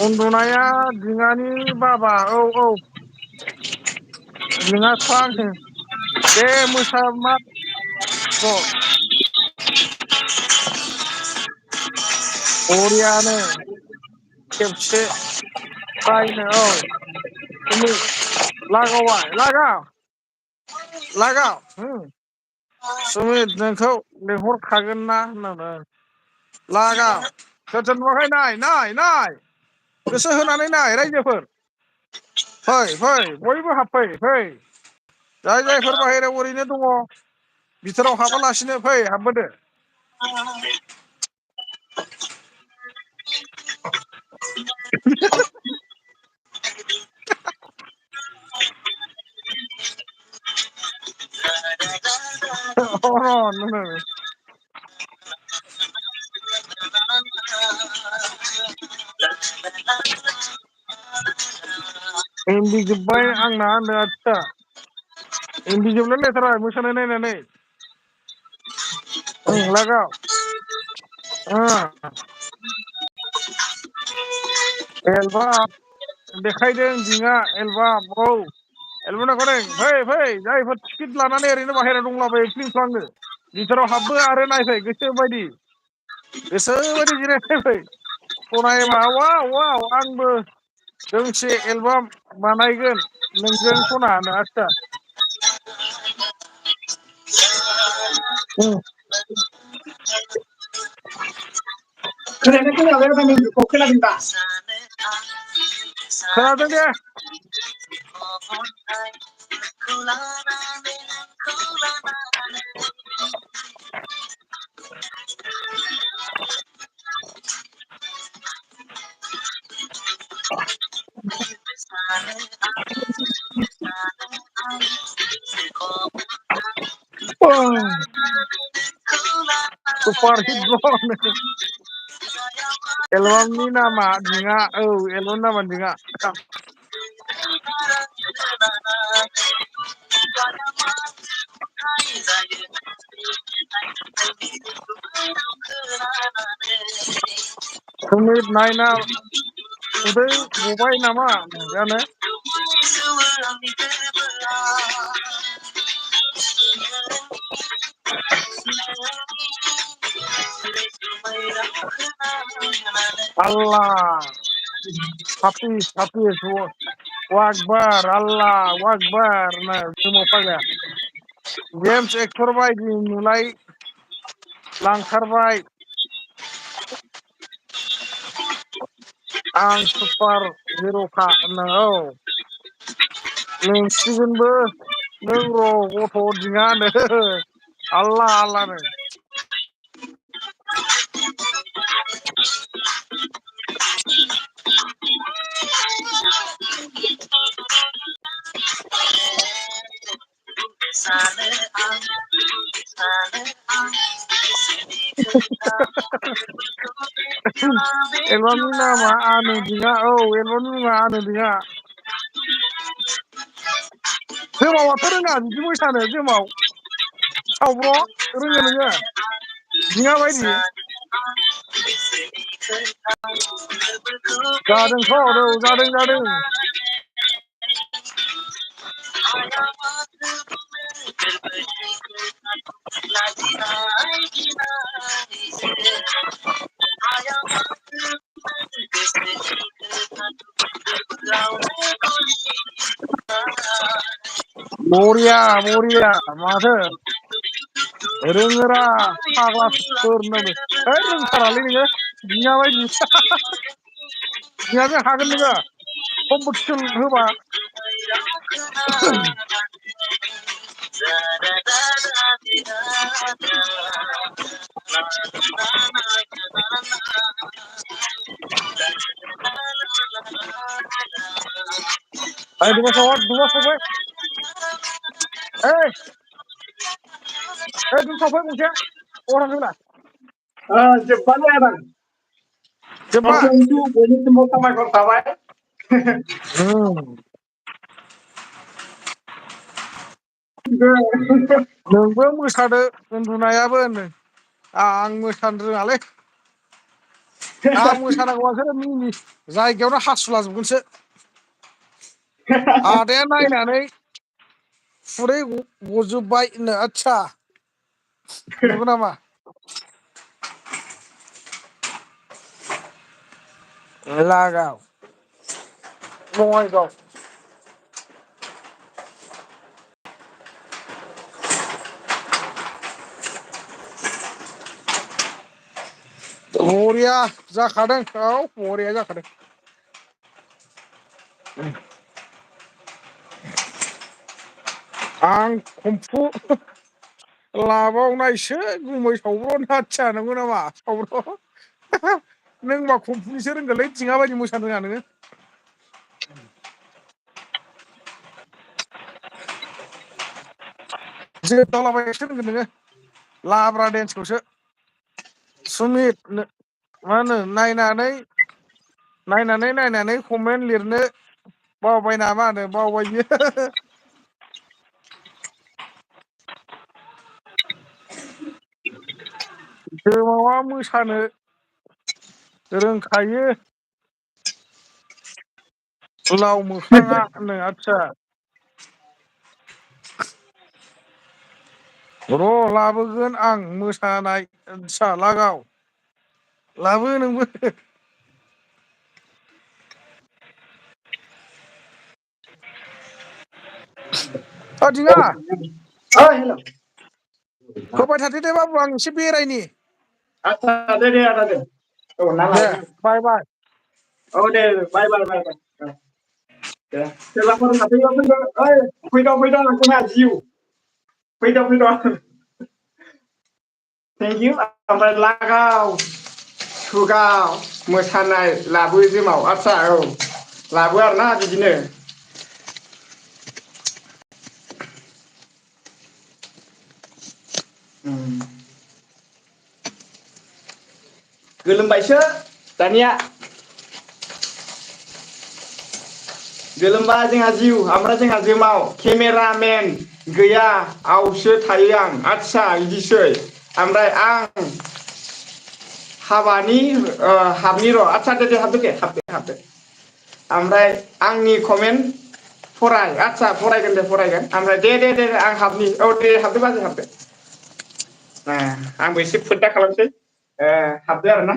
उन्दुनाया दिङानि बाबा औ नोङाथ' आङो दे मोसा मा र' बरियानो खेबसे फ्रायनो औ सुमित लागावबाय लागाव सुमित नोंखौ लेंहरखागोन ना होनदों लागाव जोथोन नुवाखै नाय गोसो होनानै नाय रायजोफोर फै बयबो हाबफै फै जायफोर बाहेरायाव ओरैनो दङ बिथोराव हाबालासिनो फै हाबबोदो एमबि जोब्बाय आंना होनदों आदसा एमबि जोबलाय लायथारा मोसानाय नायनानै लागाव एलबाम देखायदों दिङा एलबाम औ एलबाम देखायदों फै जायफोर टिकेट लानानै ओरैनो बाहेरायाव दंलाबायो फिल्मफ्रावनो बिथोराव हाबबो आरो नायफै गोसोबायदि जिरायना फै सनायबा वाव आंबो दोंसे एलबाम बानायगोन नोंजों सना आदसा खोनादों दा खोनादों दे सुपारहिट ब्र एलबामनि नामा दिङा औ एलबामनि नामा दिङा सुमित नायना उदै गबाय नामा जानो आल्लाह हाफिज वाकबार आल्लाह वाकबार गोमाव फाग्लाया जेम्स एक्टर बायदि नुलाय लांथारबाय आं सुपार हिर'खा औ लेंसिगोनबो नों र' गथ' दिङानो आल्लाहनो एलबामनि नामा आनु दिङा औ एलबामनि मुङा आनु दिङा जोमावाथ' रोङा बिदि मोसानो जोमाव सावब्र' रोङो नोङो दिङा बायदि जादोंथ' औ जादों बरिया माथो रोङोरा फाग्लाफोर होननांगौ है रोंथारालै नोङो दिङा बायदि दिङाजों हागोन नोङो कम्पिटिसन होबा दुबा सफै ओइ दुबसाव फै गंसे अरां होना जोब्बानो जादों जोब्बा बयनिसिमबो साबायखर थाबाय नोंबो मोसादो उन्दुनायाबो होनो आं मोसानो रोङालै आं मोसानांगौआसो जायगायावनो हासुलाजोबगोनसो आदाया नायनानै खुदै गजोब्बाय होनो आदसा नंगौ नामा लागाव बङाइगाव बरिया जाखादों औ बरिया जाखादों आं कमफु लाबावनायसो गुमै सावब्र' नाथिया नंगौ नामा सावब्र' नों मा कमफुनिसो रोंगोलै दिङा बायदि मोसानो रोङा नोङो जोदावलाबायनोसो रोंगोन नोङो लाब्रा डेन्सखौसो सुमित मा होनो नायनानै कमेन्ट लिरनो बावबाय नामा होनो बावबाय बियो गोमावा मोसानो रोंखायो लाव मोखाङा होनो आदसा र' लाबोगोन आं मोसानाय आदसा लागाव लाबो नोंबो दिङा हेल' होबाय थादो दे बाबु आं एसे बेरायनि आदसा दे आदा दे औ ना दे लाबोदों बाय बाय औ दे बाय दे सोरबाफोर हाबफैबा फैदो ओइ फैद' जोंहा जिउ फैद' थेंकिउ ओमफ्राय लागाव सुगाव मोसानाय लाबो जिमाव आदसा औ लाबो आरोना बिदिनो गोलोमबायसो दानिया गोलोमबा जोंहा जिउ ओमफ्राय जोंहा जिउआव केमेरामेन गैया आवसो थायो आं आदसा बिदिसै ओमफ्राय आं हाबानि हाबनि र' आदसा दे हाबदो ओमफ्राय आंनि कमेन्ट फराय आदसा फरायगोन ओमफ्राय दे आं हाबनि औ दे हाबदो बाजै हाबदो आंबो एसे फोददा खालामसै हाबदो आरो ना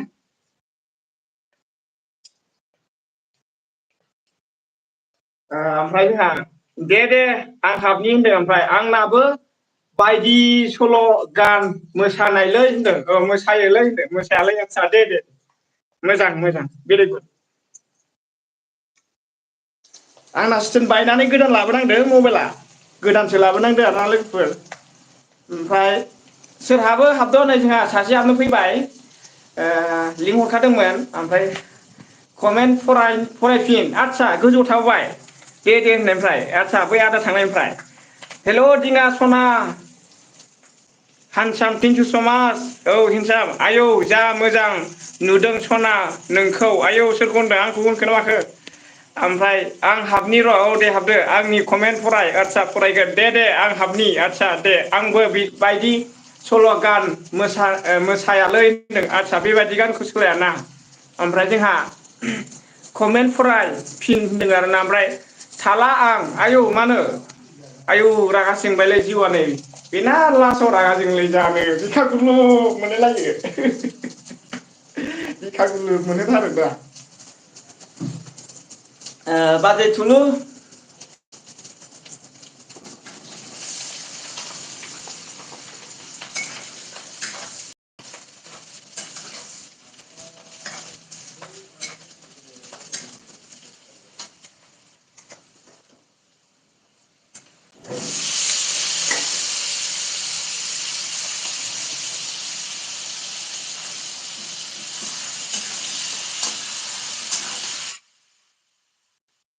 ओमफ्राय जोंहा दे आं हाबनि होनदों ओमफ्राय आंनाबो बायदि सल' गान मोसानायलै होनदों औ मोसायोलै होनदों मोसायालै आदसा दे मोजां भेरि गुड आंना स्टेन्ड बायनानै गोदान लाबोनांदों मबाइला गोदानसो लाबोनांदों आरोना लोगोफोर ओमफ्राय सोरहाबो हाबदो नै जोंहा सासे हाबनो फैबाय लिंहरखादोंमोन ओमफ्राय कमेन्ट फरायफिन आदसा गोजौआव थाबाय दे होननायनिफ्राय आदसा बै आदा थांनायनिफ्राय हेल' दिङा सना हानसाम थेंकिउ स' माच औ हिनसाम आयौ जा मोजां नुदों सना नोंखौ आयौ सोरखौ होनदों आंखौ होनखोना माखो ओमफ्राय आं हाबनि र' औ दे हाबदो आंनि कमेन्ट फराय आदसा फरायगोन दे आं हाबनि आदसा दे आंबो बेबायदि सल' गान मोसायालै होनदों आदसा बेबायदि गानखौ सोलायाना ओमफ्राय जोंहा कमेन्ट फराय फिन होनदों आरोना ओमफ्राय थाला आं आयौ मानो आयौ रागासो जोंबायलै जिउआ नै बेना लासाव रागा जोंलै जानो बिखा गुलुब मोनलायलायो बिखा गुलुब मोनथारो दा बाजै थुलु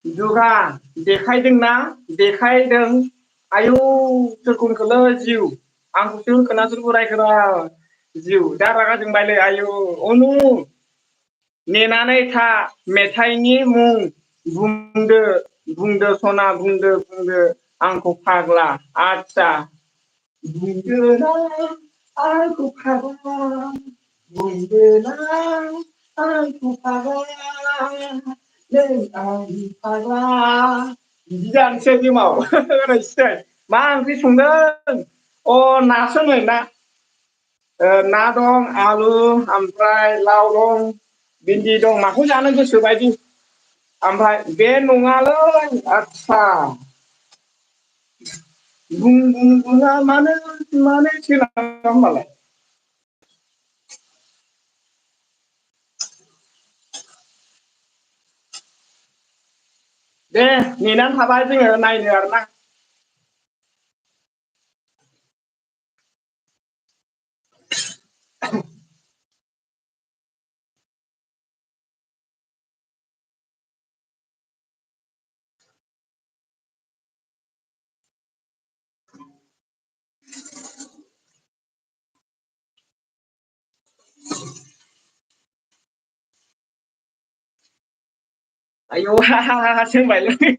दुगा देखायदों आयौ सोरखौ होनखोलै जिउ आंखौसो होनखोना सोरखौ रायखोरा जिउ दा रागा जोंबायलै आयु अनु नेनानै था मेथाइनि मुं बुंदो सना बुंदो आंखौ फाग्ला आदसा बुंदोना आंखौ फाग्ला बुंदोना आंखौ फाग्ला नों आंनि फाग्ला बिदि जानोसै गेमाव होनोसै मा ओंख्रि संदों अ नासो नै ना दं आलु ओमफ्राय लाव दं भिन्दि दं माखौ जानो गोसो बायदि ओमफ्राय बे नङालै आदसा बुङा मानो होमबालाय दे नेनानै थाबाय जोङो नायनो आरोना आयौ हाहाहासो होनबायलै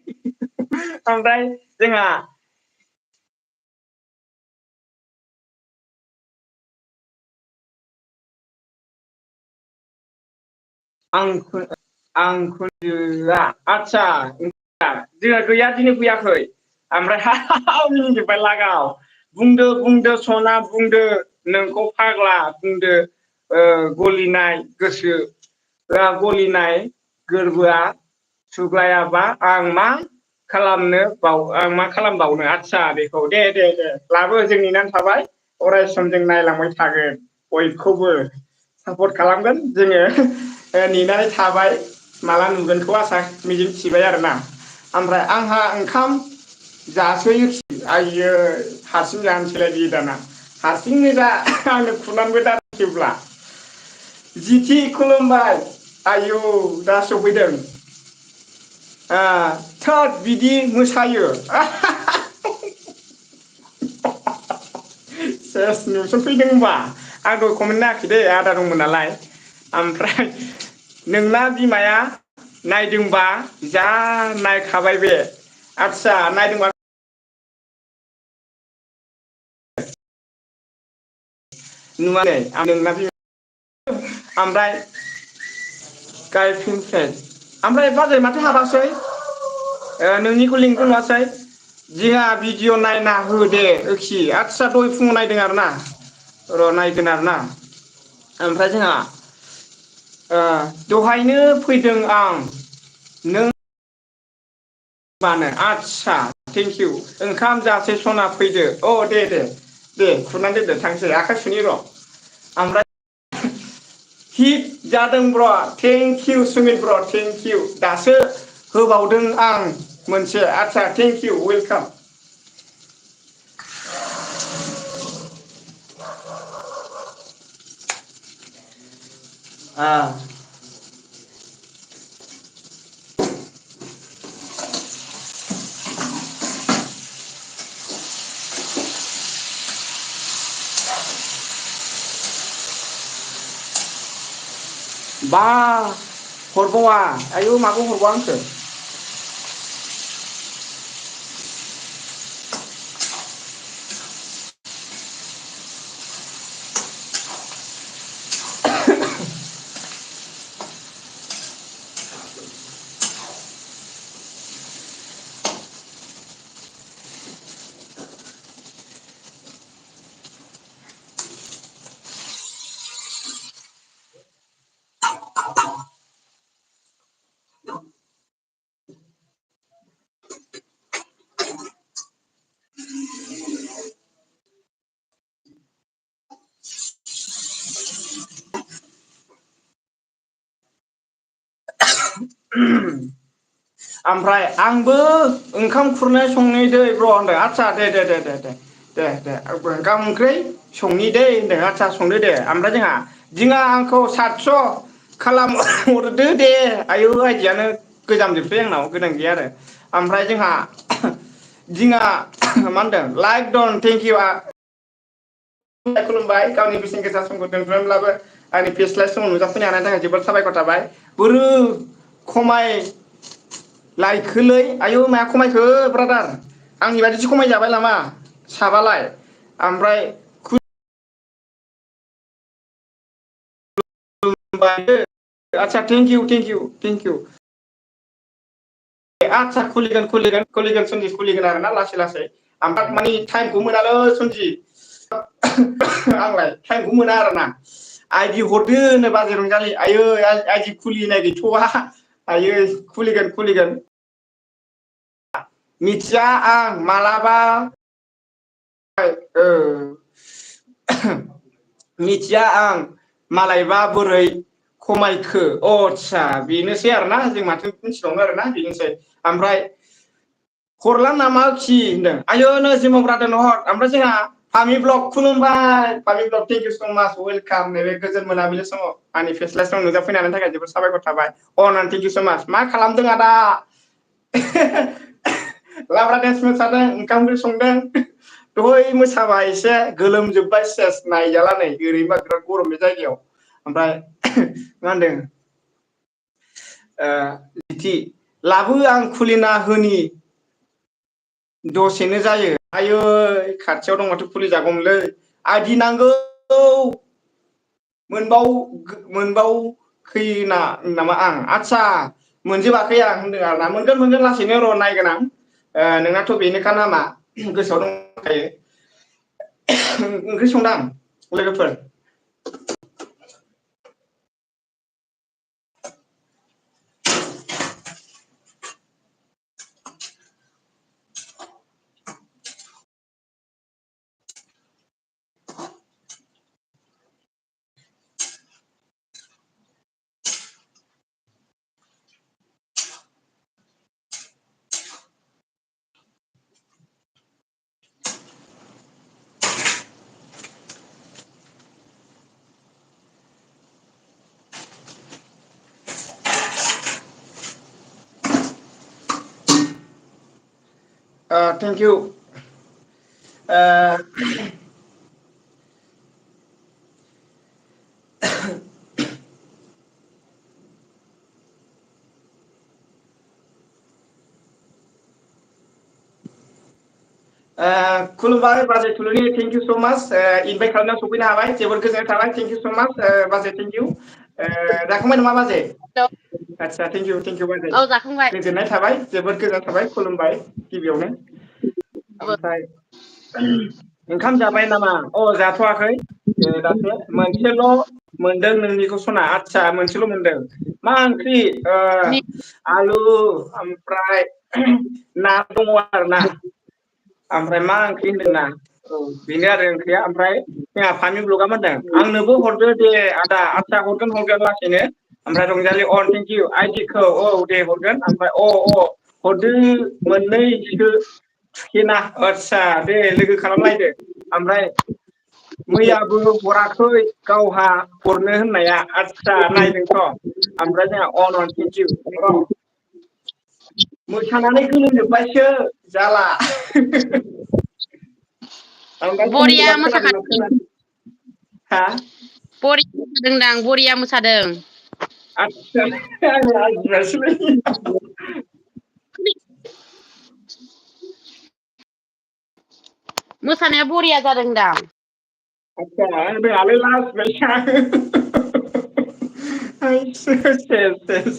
ओमफ्राय जोंहा आं खोन्दोआ आदसा जोंहा गैया दिनै फैयाखै ओमफ्राय मिनिजोब्बाय लागाव बुंदो सना बुंदो नोंखौ फाग्ला बुंदो गलिनाय गोसो गलिनाय गोरबोआ सुग्लायाबा आं मा खालामबावनो आदसा बेखौ दे लाबो जों नेनानै थाबाय अराय सम जों नायलांबाय थागोन बयखौबो सापर्ट खालामगोन जोङो नेनानै थाबाय माला नुगोनखौ आसा मिजिं थिबाय आरोना ओमफ्राय आंहा ओंखाम जासोयोखि आयै हारसिं जानोसैलाय बि दाना हारसिंनो दा आंनो खुरनानैबो दाहोयोब्ला जिथि खुलुमबाय आयौ दा सफैदों थोद बिदि मोसायो सेस नुसनफैदों होनबा आं दहाय कमेन्ट नायाखै दे आदा दंमोन नालाय ओमफ्राय नोंना बिमाया नायदोंबा जा नायखाबाय बे आदसा नायदोंबा नुवाखै आं नोंना ओमफ्राय ओमफ्राय बाजै माथो हाबासै नोंनिखौ लिंकखौ नुवासै जोंहा भिडिअ नायना हो दे ओखि आदसा दहाय फुङाव नायदों आरोना र' नायगोन आरोना ओमफ्राय जोंहा दहायनो फैदों आं नों मानो आदसा थेंकिउ ओंखाम जासै सना फैदो अ दे खुरनानै दोनदो थांसै आखाइ सुनि र' ओमफ्राय हिट जादों ब्र' थेंकिउ सुमित ब्र' थेंकिउ दासो होबावदों आं मोनसे आदसा थेंकिउ वेलकाम बा हरबावा आयु माखौ हरबावा आंखो ओमफ्राय आंबो ओंखाम खुरनाय संनि दै ब्र' होनदों आदसा दे ओंखाम ओंख्रि संनि दै होनदों आदसा संदो दे ओमफ्राय जोंहा आंखौ 700 खालाम हरदो दे आयु आइदियानो गोजामजोबसै आंनाव गोदान गैया आरो ओमफ्राय जोंहा मा होनदों लाइक दन थेंकिउ खुलुमबाय गावनि बेसेन गोसा समखौ दोनथ'नानैब्लाबो आंनि फेस्लाय समाव नुजाफैनो हानायनि थाखाय जोबोद साबायखर थाबाय बोरो खमाय लायखोलै आयु माया खमायखो ब्रादार आंनि बायदिसो खमायजाबाय नामा साबालाय ओमफ्राय आदसा थेंकिउ आदसा खुलिगोन सनजि खुलिगोन आरोना लासै ओमफ्राय मानि टाइमखौ मोनालै सनजि आंलाय टाइमखौ मोना आरोना आइदि हरदो होनो बाजै रंजालि आयै आइदि खुलिनाय गैथ'वा आयै खुलिगोन मिथिया आं मालाबा मिथिया आं मालायबा बोरै खमायखो आच्छा बेनोसै आरोना जों माथो मिथिबावनो आरोना बेनोसै ओमफ्राय हरला नामा खि होनदों आयो नो जिमाव ब्रादार हर ओमफ्राय जोंहा फामि ब्लग खुलुमबाय फामि ब्लग थेंक इउ सो माच वेलकाम नैबे गोजोन मोनाबिलि समाव आंनि फेस्लासआव नुजाफैनायनि थाखाय जोबोद साबायखर थाबाय अ थेंक इउ सो माच मा खालामदों आदा लाब्रा डेन्स मोसादों ओंखाम ओंख्रि संदों दहाय मोसाबाय एसे गोलोमजोब्बाय सेस नायजाला नै ओरैनोबा बिराद गरम बे जायगायाव ओमफ्राय मा होनदों बिदि लाबो आं खुलिना होनि दसेनो जायो आयै खाथियाव दं माथो खुलि जागौमोनलै आइदि नांगौ मोनबाव खैना नामा आं आच्छा मोनजोबाखै आं होनदों आरोना मोनगोन लासैनो र' नायगोन आं नोंनाथ' बेनोखा नामा गोसोआव दंखायो ओंख्रि संदां लोगोफोर थेंक इउ खुलुमबाय बाजै थुलुनि थेंक इउ स' माच इनभाइट खालामनायाव सफैनो हाबाय जोबोद गोजोननाय थाबाय थेंक इउ स' माच बाजै थेंक इउ जाखांबाय नामा बाजै आच्छा थेंक इउ बाजै औ जाखांबाय गोजोननाय थाबाय जोबोद गोजोननाय थाबाय खुलुमबाय गिबियावनो ओमफ्राय ओंखाम जाबाय नामा अ जाथ'वाखै दासो मोनसेल' मोनदों नोंनिखौ सना आच्छा मोनसेल' मोनदों मा ओंख्रि आलु ओमफ्राय ना दङ आरोना ओमफ्राय मा ओंख्रि होनदोंना औ बेनो आरो ओंख्रिया ओमफ्राय जोंहा फामि ब्लगा मा होनदों आंनोबो हरदो दे आदा आच्छा हरगोन लासैनो ओमफ्राय रंजालि अन थेंक इउ आइदिखौ औ दे हरगोन ओमफ्राय हरदो मोननैसो थुखेना आच्छा दे लोगो खालामलायदो ओमफ्राय मैयाबो हराखै गावहा हरनो होननाया आच्छा नायदोंथ' ओमफ्राय जोंहा अन थेंक इउ र' मोसानानै गोलोमजोबबायसो जाला ओमफ्राय बरिया सोरनिखौबा खोनादोंना मोसाखादों खोनायाखै हा बरिया मोसादोंदां बरिया मोसादों आच्छा आं लाजिबायसोलै मोसानाया बरिया जादोंदां आच्छा रोङालै लाजिबायसो आं सेस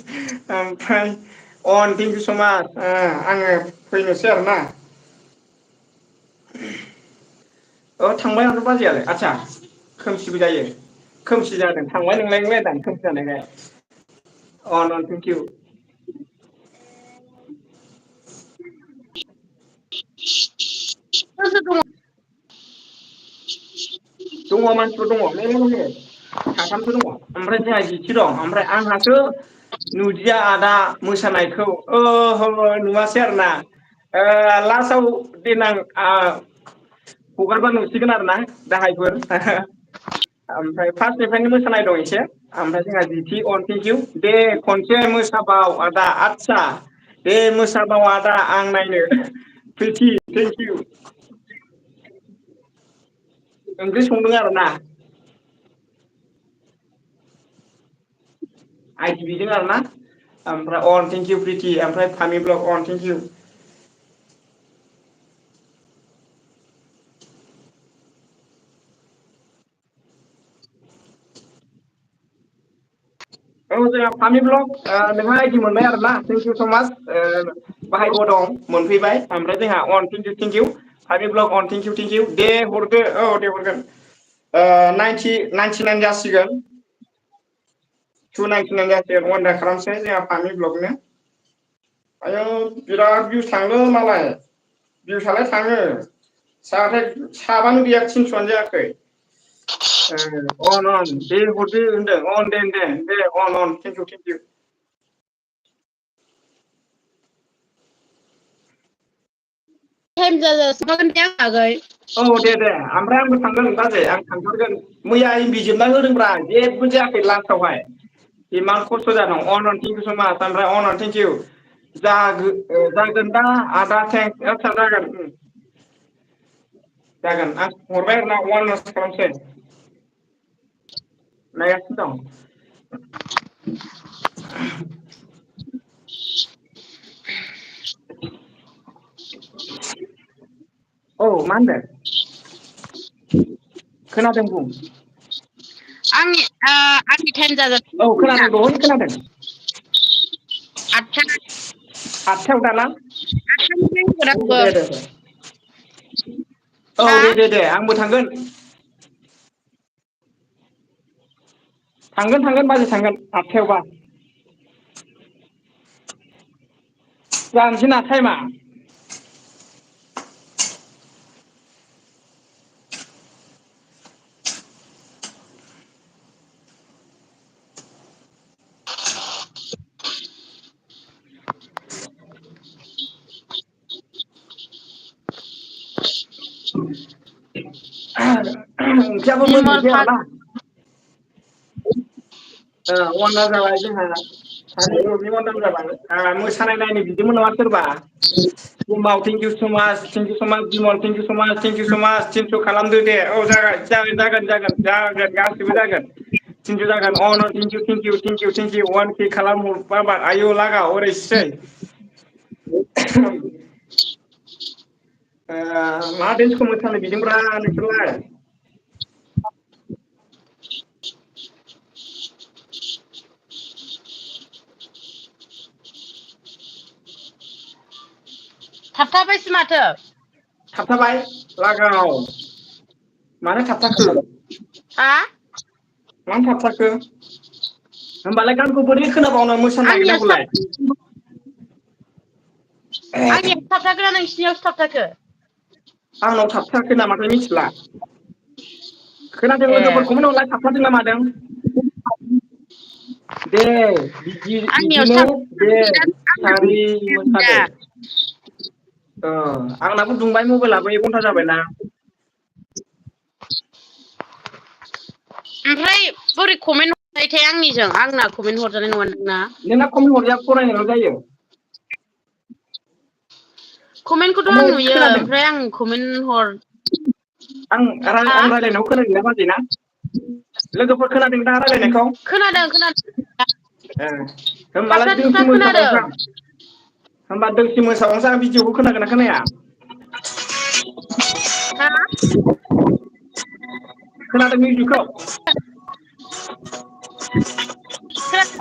ओमफ्राय अन थेंक इउ स' माच आङो फैनोसै आरोना थांबाय माथो बाजैयालाय आच्छा खोमसिबो जायो खोमसि जादों थांबाय नोंलायलायदां खोमसि जानायखाय अन थेंक इउ सोर सोर दङ दङ मानसिफोर दङ मेरला दङ साथामसो दङ ओमफ्राय जोंहा जिथि दं ओमफ्राय आंहासो नुदिया आदा मोसानायखौ नुवासै आरोना लास्टाव देनां हगारबा नुसिगोन आरोना दाहायफोर ओमफ्राय फार्स्टनिफ्रायनो मोसानाय दं एसे ओमफ्राय जोंहा जिथि अन थेंक इउ दे खनसे मोसाबाव आदा आच्छा दे मोसाबाव आदा आं नायनो प्रिथि थेंक इउ ओंख्रि संदों आरोना आइदि बिदों आरोना ओमफ्राय अन थेंक इउ प्रिथि ओमफ्राय फामि ब्लग अन थेंक इउ औ जोंहा फामि ब्लग नोंहा आइदि मोनबाय आरोना थेंक इउ स' माच बाहायबो दं मोनफैबाय ओमफ्राय जोंहा अन थेंक इउ फामि ब्लग अन थेंक इउ दे हरदो दे हरगोन 99 जासिगोन 299 जासिगोन अर्डार खालामसै जोंहा फामि ब्लगनो आयौ बिराद भिउस थांदों मालाय भिउसआलाय थाङो साबानो गैया 300आनो जायाखै on दे हरदो होनदों on दे on thank you टाइम जाजासिमागोन दे आं आगै औ दे ओमफ्राय आंबो थांगोन बाजै आं थांथारगोन मैया बिजिरना होदोंब्रा जेबो जायाखै लास्टावहाय इमान खस्थ' जादों on thank you so much ओमफ्राय on thank you जागोन दा आदा थेंक्स आচ্ছা जागोन आं हरबाय आरोना on खालामसै नायगासिनो दं औ मा होनदों खोनादों बुं आंनि टाइम औ जाजासिमागोन खोनादों दहायनो खोनादों 8टा 8टायाव दाना 8टानिफ्राय होगोन औ आंबो दे औ हा दे आंबो थांगोन बाजै थांगोन 8टायावबा जानोसै ना टाइमा ओंख्रियाबो बिमल मोननोसै फा आरोना अनला जाबाय जोंहा सानैबो अनला जाबाय मोसानाय नायनो बिदोंमोन नामा सोरबा थेंक इउ स' माच बिमल थेंक इउ स' माच थिनस' खालामदो दे औ जागोन गासिबो जागोन थिनस' जागोन थेंक इउ 1K खालाम हरबा आयौ लागा हरैसै मा देन्सखौ मोसानो बिदोंब्रा नोंसोरलाय थाबथाबायसो माथो थाबथाबाय लागाव मानो थाबथाखो हा मानो थाबथाखो होमबालाय गानखौ बोरै खोनाबावनो मोसानो आंनियावसो नागिरनांगौलाय आंनियावसो थाबथाखोना नोंसिनियावसो थाबथाखो आंनाव थाबथायाखै नामाथाय मिथिला खोनादों ए लोगोफोरखौमोन हरलाय थाबथादों ना मादों दे आंनियावसो बिदिनो दे थाबथादों सारि मोसादो दा आंनाबो दुंबाय मबाइलाबो 1 घन्टा जाबायना ओमफ्राय बोरै कमेन्ट हरनायथाय आंना कमेन्ट हरजानाय नङा नोंना नोंना कमेन्ट हरजाया फरायनायल' जायो कमेन्टखौथ' आं ओमफ्राय नुयो खोनादों ओमफ्राय आं कमेन्ट आं हा रायलायनायखौ खोनादोंना बाजै ना लोगोफोर खोनादों दा रायलायनायखौ खोनादों होमबालाय थाबथा थुबथा दोंसे खोनादों मोसाबावनोसै आं होमबा दोंसे मोसाबावनोसै आं भिडिअखौ खोनागोनना खोनाया हा खोनादों मिउजिकखौ खोनादों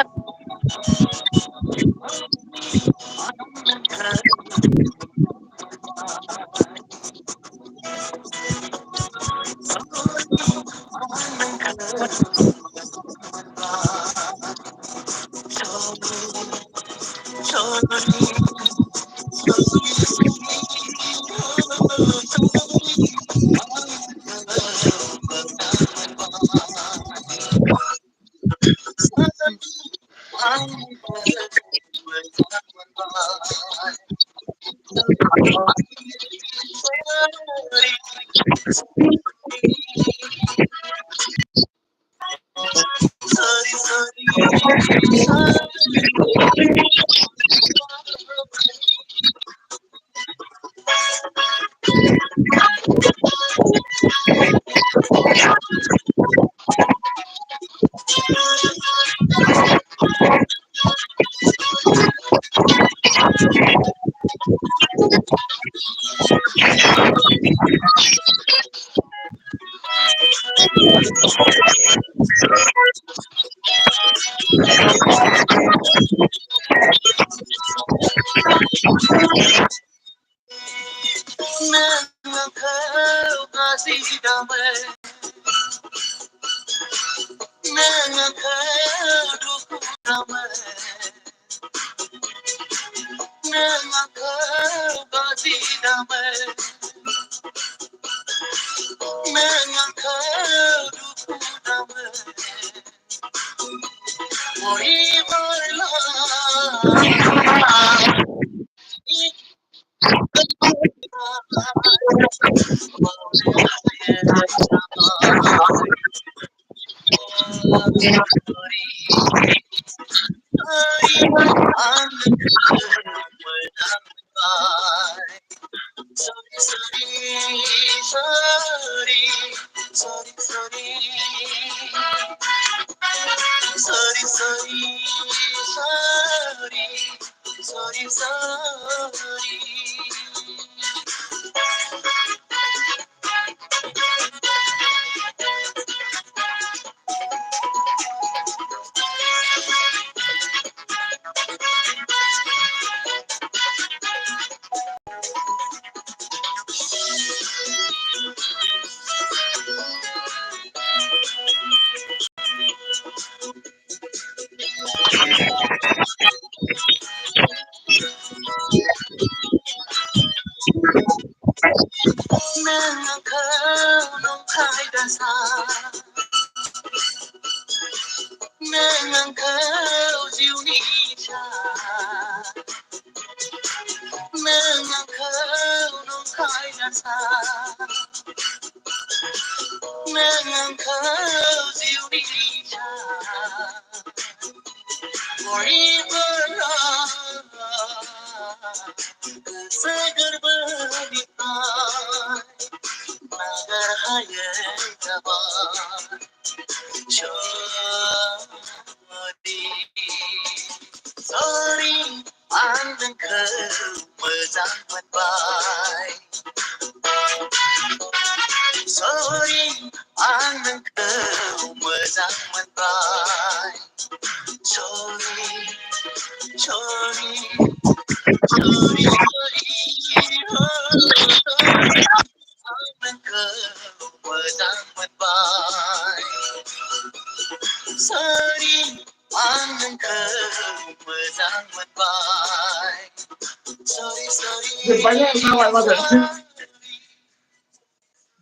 Banyak sama masa.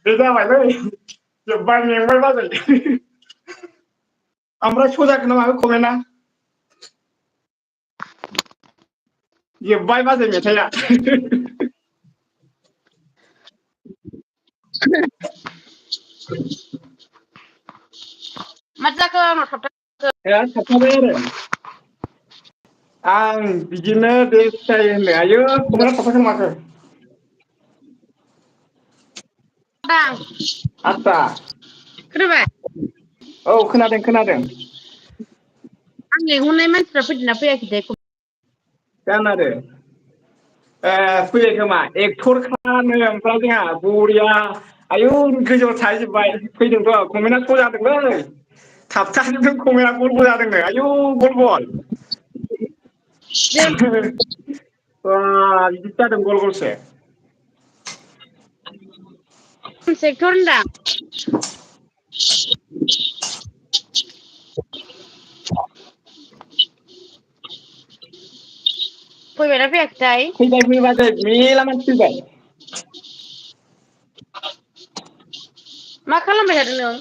Beda banget. Banyak yang banget. Amra soja kenapa aku komen जोब्बाय बाजै मेथाइया मा जाखो आंनाव थाबथाबाय थाबथाबाय आरो आं बिदिनो बे फिथाइ होनो आयो खमाया थाबथाखो माखो आस्सा खोनाबाय औ खोनादों आं लेंहरनाय मानसिफ्रा फैदोंना फैयाखैथाय जानो आरो फैयो खोमा एक्टरखानो ओमफ्राय जोंहा बरिया आयौ गोजौआव थाहैजोब्बाय फैदोंथ' कमेन्टआ श' जादोंलै थाबथाजोबदों कमेन्टआ गल गल जादोंनो आयौ गल गल बिदि जादों गल गलसो सेक्टर होनदां फैबायना फैयाखैथाय फैबाय बाजै मेला मानसि फैबाय मा खालामबाय थादों नों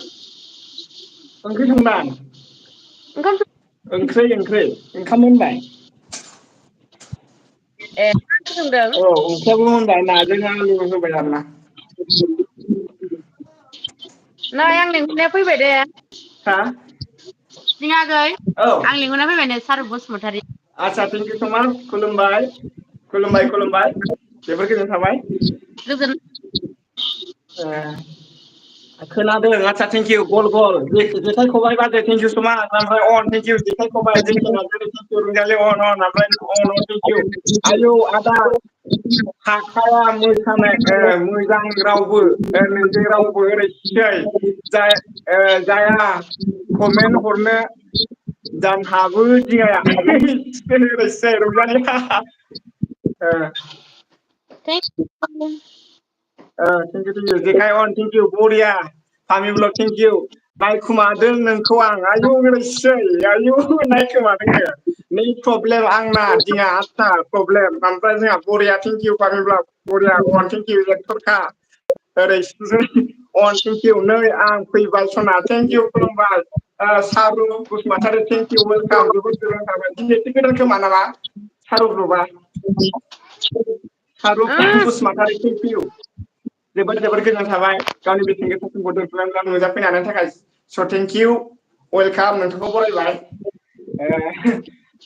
ओंख्रि संदां ओंखाम ओंख्रि ओंखाम मोनबाय ए मा ओंख्रि संदों औ ओंख्रियाबो मोनबाय नाजों आलु होबाय आरोना नै आं लेंहरनाया फैबाय दे हा आगै औ आं लेंहरना फैबाय नै सारुब बसुमतारी आच्छा थेंक इउ स माच खुलुमबाय जोबोर गोजोननाय थाबाय गोजोन खोनादों आच्छा थेंक इउ गल जेखाइ खबाइ बाजै थेंक इउ स माच ओमफ्राय अन थेंक इउ जेखाइ खबाइ जोंनि नार्जारि थेंक इउ रंजालि अन ओमफ्राय अन थेंक इउ आयौ आदा हाखाया मोसानाय मोजां रावबो नोंजों रावबो ओरैसै जाया कमेन्ट हरनो जानहाबो दिङाया ओरैसै रंजालिया थेंक इउ जेखाइ अन थेंक इउ बरिया फामि ब्लग थेंक इउ नायखुमादों नोंखौ आं आयौ ओरैसै आयौ नायखोमादोंनो नै प्रब्लेम आंना दिङा आस्था प्रब्लेम ओमफ्राय जोंहा बरिया थेंक इउ फामि ब्लग बरिया अन थेंक इउ एक्टरखा ओरै अन थेंक इउ नै आं फैबाय सना थेंक इउ खुलुमबाय सारु बसुमतारी थेंक इउ वेलकाम जोबोद गोजोननाय थाबाय दिनै एसे गोदान खोमा नामा सारु ग्रुपआ सारु बसुमतारी थेंक इउ जोबोद गोजोननाय थाबाय गावनि बेसेन गोसा समखौ दोनथ'नानै नुजाफैनो हानायनि थाखाय स' थेंक इउ वेलकाम नोंथांखौ बरायबाय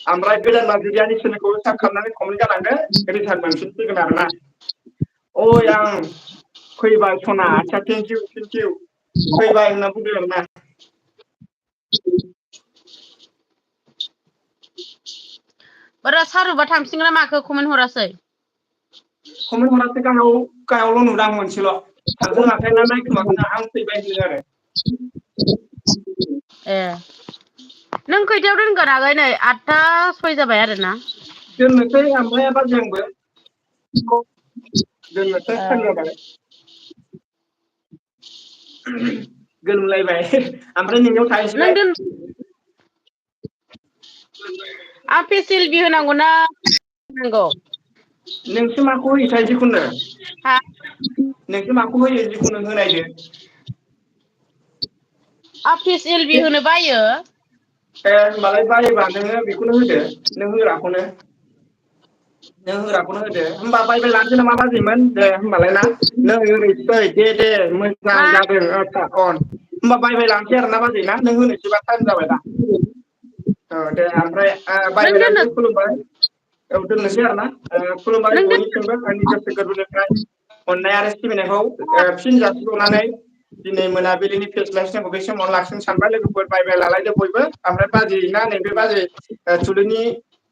ओमफ्राय गोदान बाजैयानि चेनेलखौ साब खालामनानै कमेन्ट गालांदो रिटार्न मोनफिनसिगोन आरोना ओइ आं फैबाय सना आदसा थेंक इउ फैबाय होनना बुंदों आरोना बारा सारुबा थांसिगोन ना माखो कमेन्ट हरासै कमेन्ट हरासै गाहायावल' नुदां मोनसेल' थांखोना माखै ना नायखोमाखै आं फैबाय होनदों आरो ए नों खैथायाव दोनगोन आगै नै 8:06 जाबाय आरोना दोननोसै ओमफ्राय बाजै आंबो दोननोसै टाइम जाबाय गोलोमलायबाय ओमफ्राय नोंनियाव नों थाहैसैलाय दोन आं फेसियेल बि होनांगौ ना होनांगौ नोंसो माखौ होयोथाय जिखुनु हा नोंसो माखौ होयो जिखुनु होनायदो आं फेसियेल बि होनो बायो ए होनबालाय बायोबा नोङो बेखौनो होदो नों होग्राखौनो होदो होमबा बायबाय लानोसै नामा बाजैमोन दे होमबालाय ना नै ओरैसै दे मोजां मा जादों आदसा होमबा बायबाय लानोसै आरोना बाजै ना नों होनोसैबा टाइम जाबाय दा औ दे ओमफ्राय नों बायबाय दोननो लानोसै खुलुमबाय औ दोननोसै आरोना खुलुमबाय नों दोन बयनिसिमबो आंनि गोसो गोरबोनिफ्राय अननाय आरो सिबिनायखौ फिन जासिहरनानै दिनै मोनाबिलिनि फेस्ला बे समावनो लाखिनो सानबाय लोगोफोर बाय लालायदो बयबो ओमफ्राय बाजै ना नैबे बाजै थुलुंनि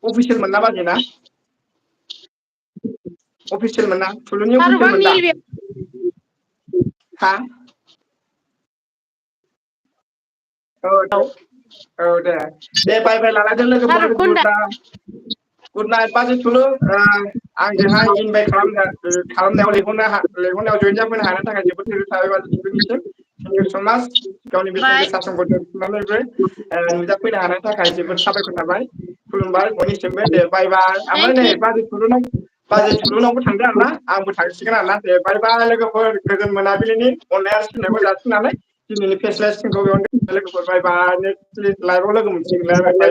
अफिसियेल मोन ना बाजै ना अफिसियेल मोन ना थुलुंनि सारुबा अफिसियेल मोन दा निल बे हा औ दे बाय लालायदो लोगोफोर सारुखौ होनदां गुड नाइट बाजै थुलुं आंजोंहाय इनभाइट खालामनायाव लेंहरनायाव जयेन जाफैनो हानायनि थाखाय जोबोद थाबाय बाजै थुलुंनिसिम थेंक इउ स' माच गावनि बेसेन बाय गोसा समखौ दोनथुमनानैबो नुजाफैनो हानायनि थाखाय जोबोद साबायखर थाबाय खुलुमबाय बयनिसिमबो दे बाय ओमफ्राय थेंक नै इउ बाजै थुलुंनावबो थांदो आरोना आंबो थांसिगोन आरोना दे बाय लोगोफोर गोजोन मोनाबिलिनि अननाय आरो सिबिनायखौ जासिनानै दिनैनि फेस्ला बेयावनो लोगोफोर बाय नेक्स्ट लाइभआव लोगो मोनसिगोनलाय बाय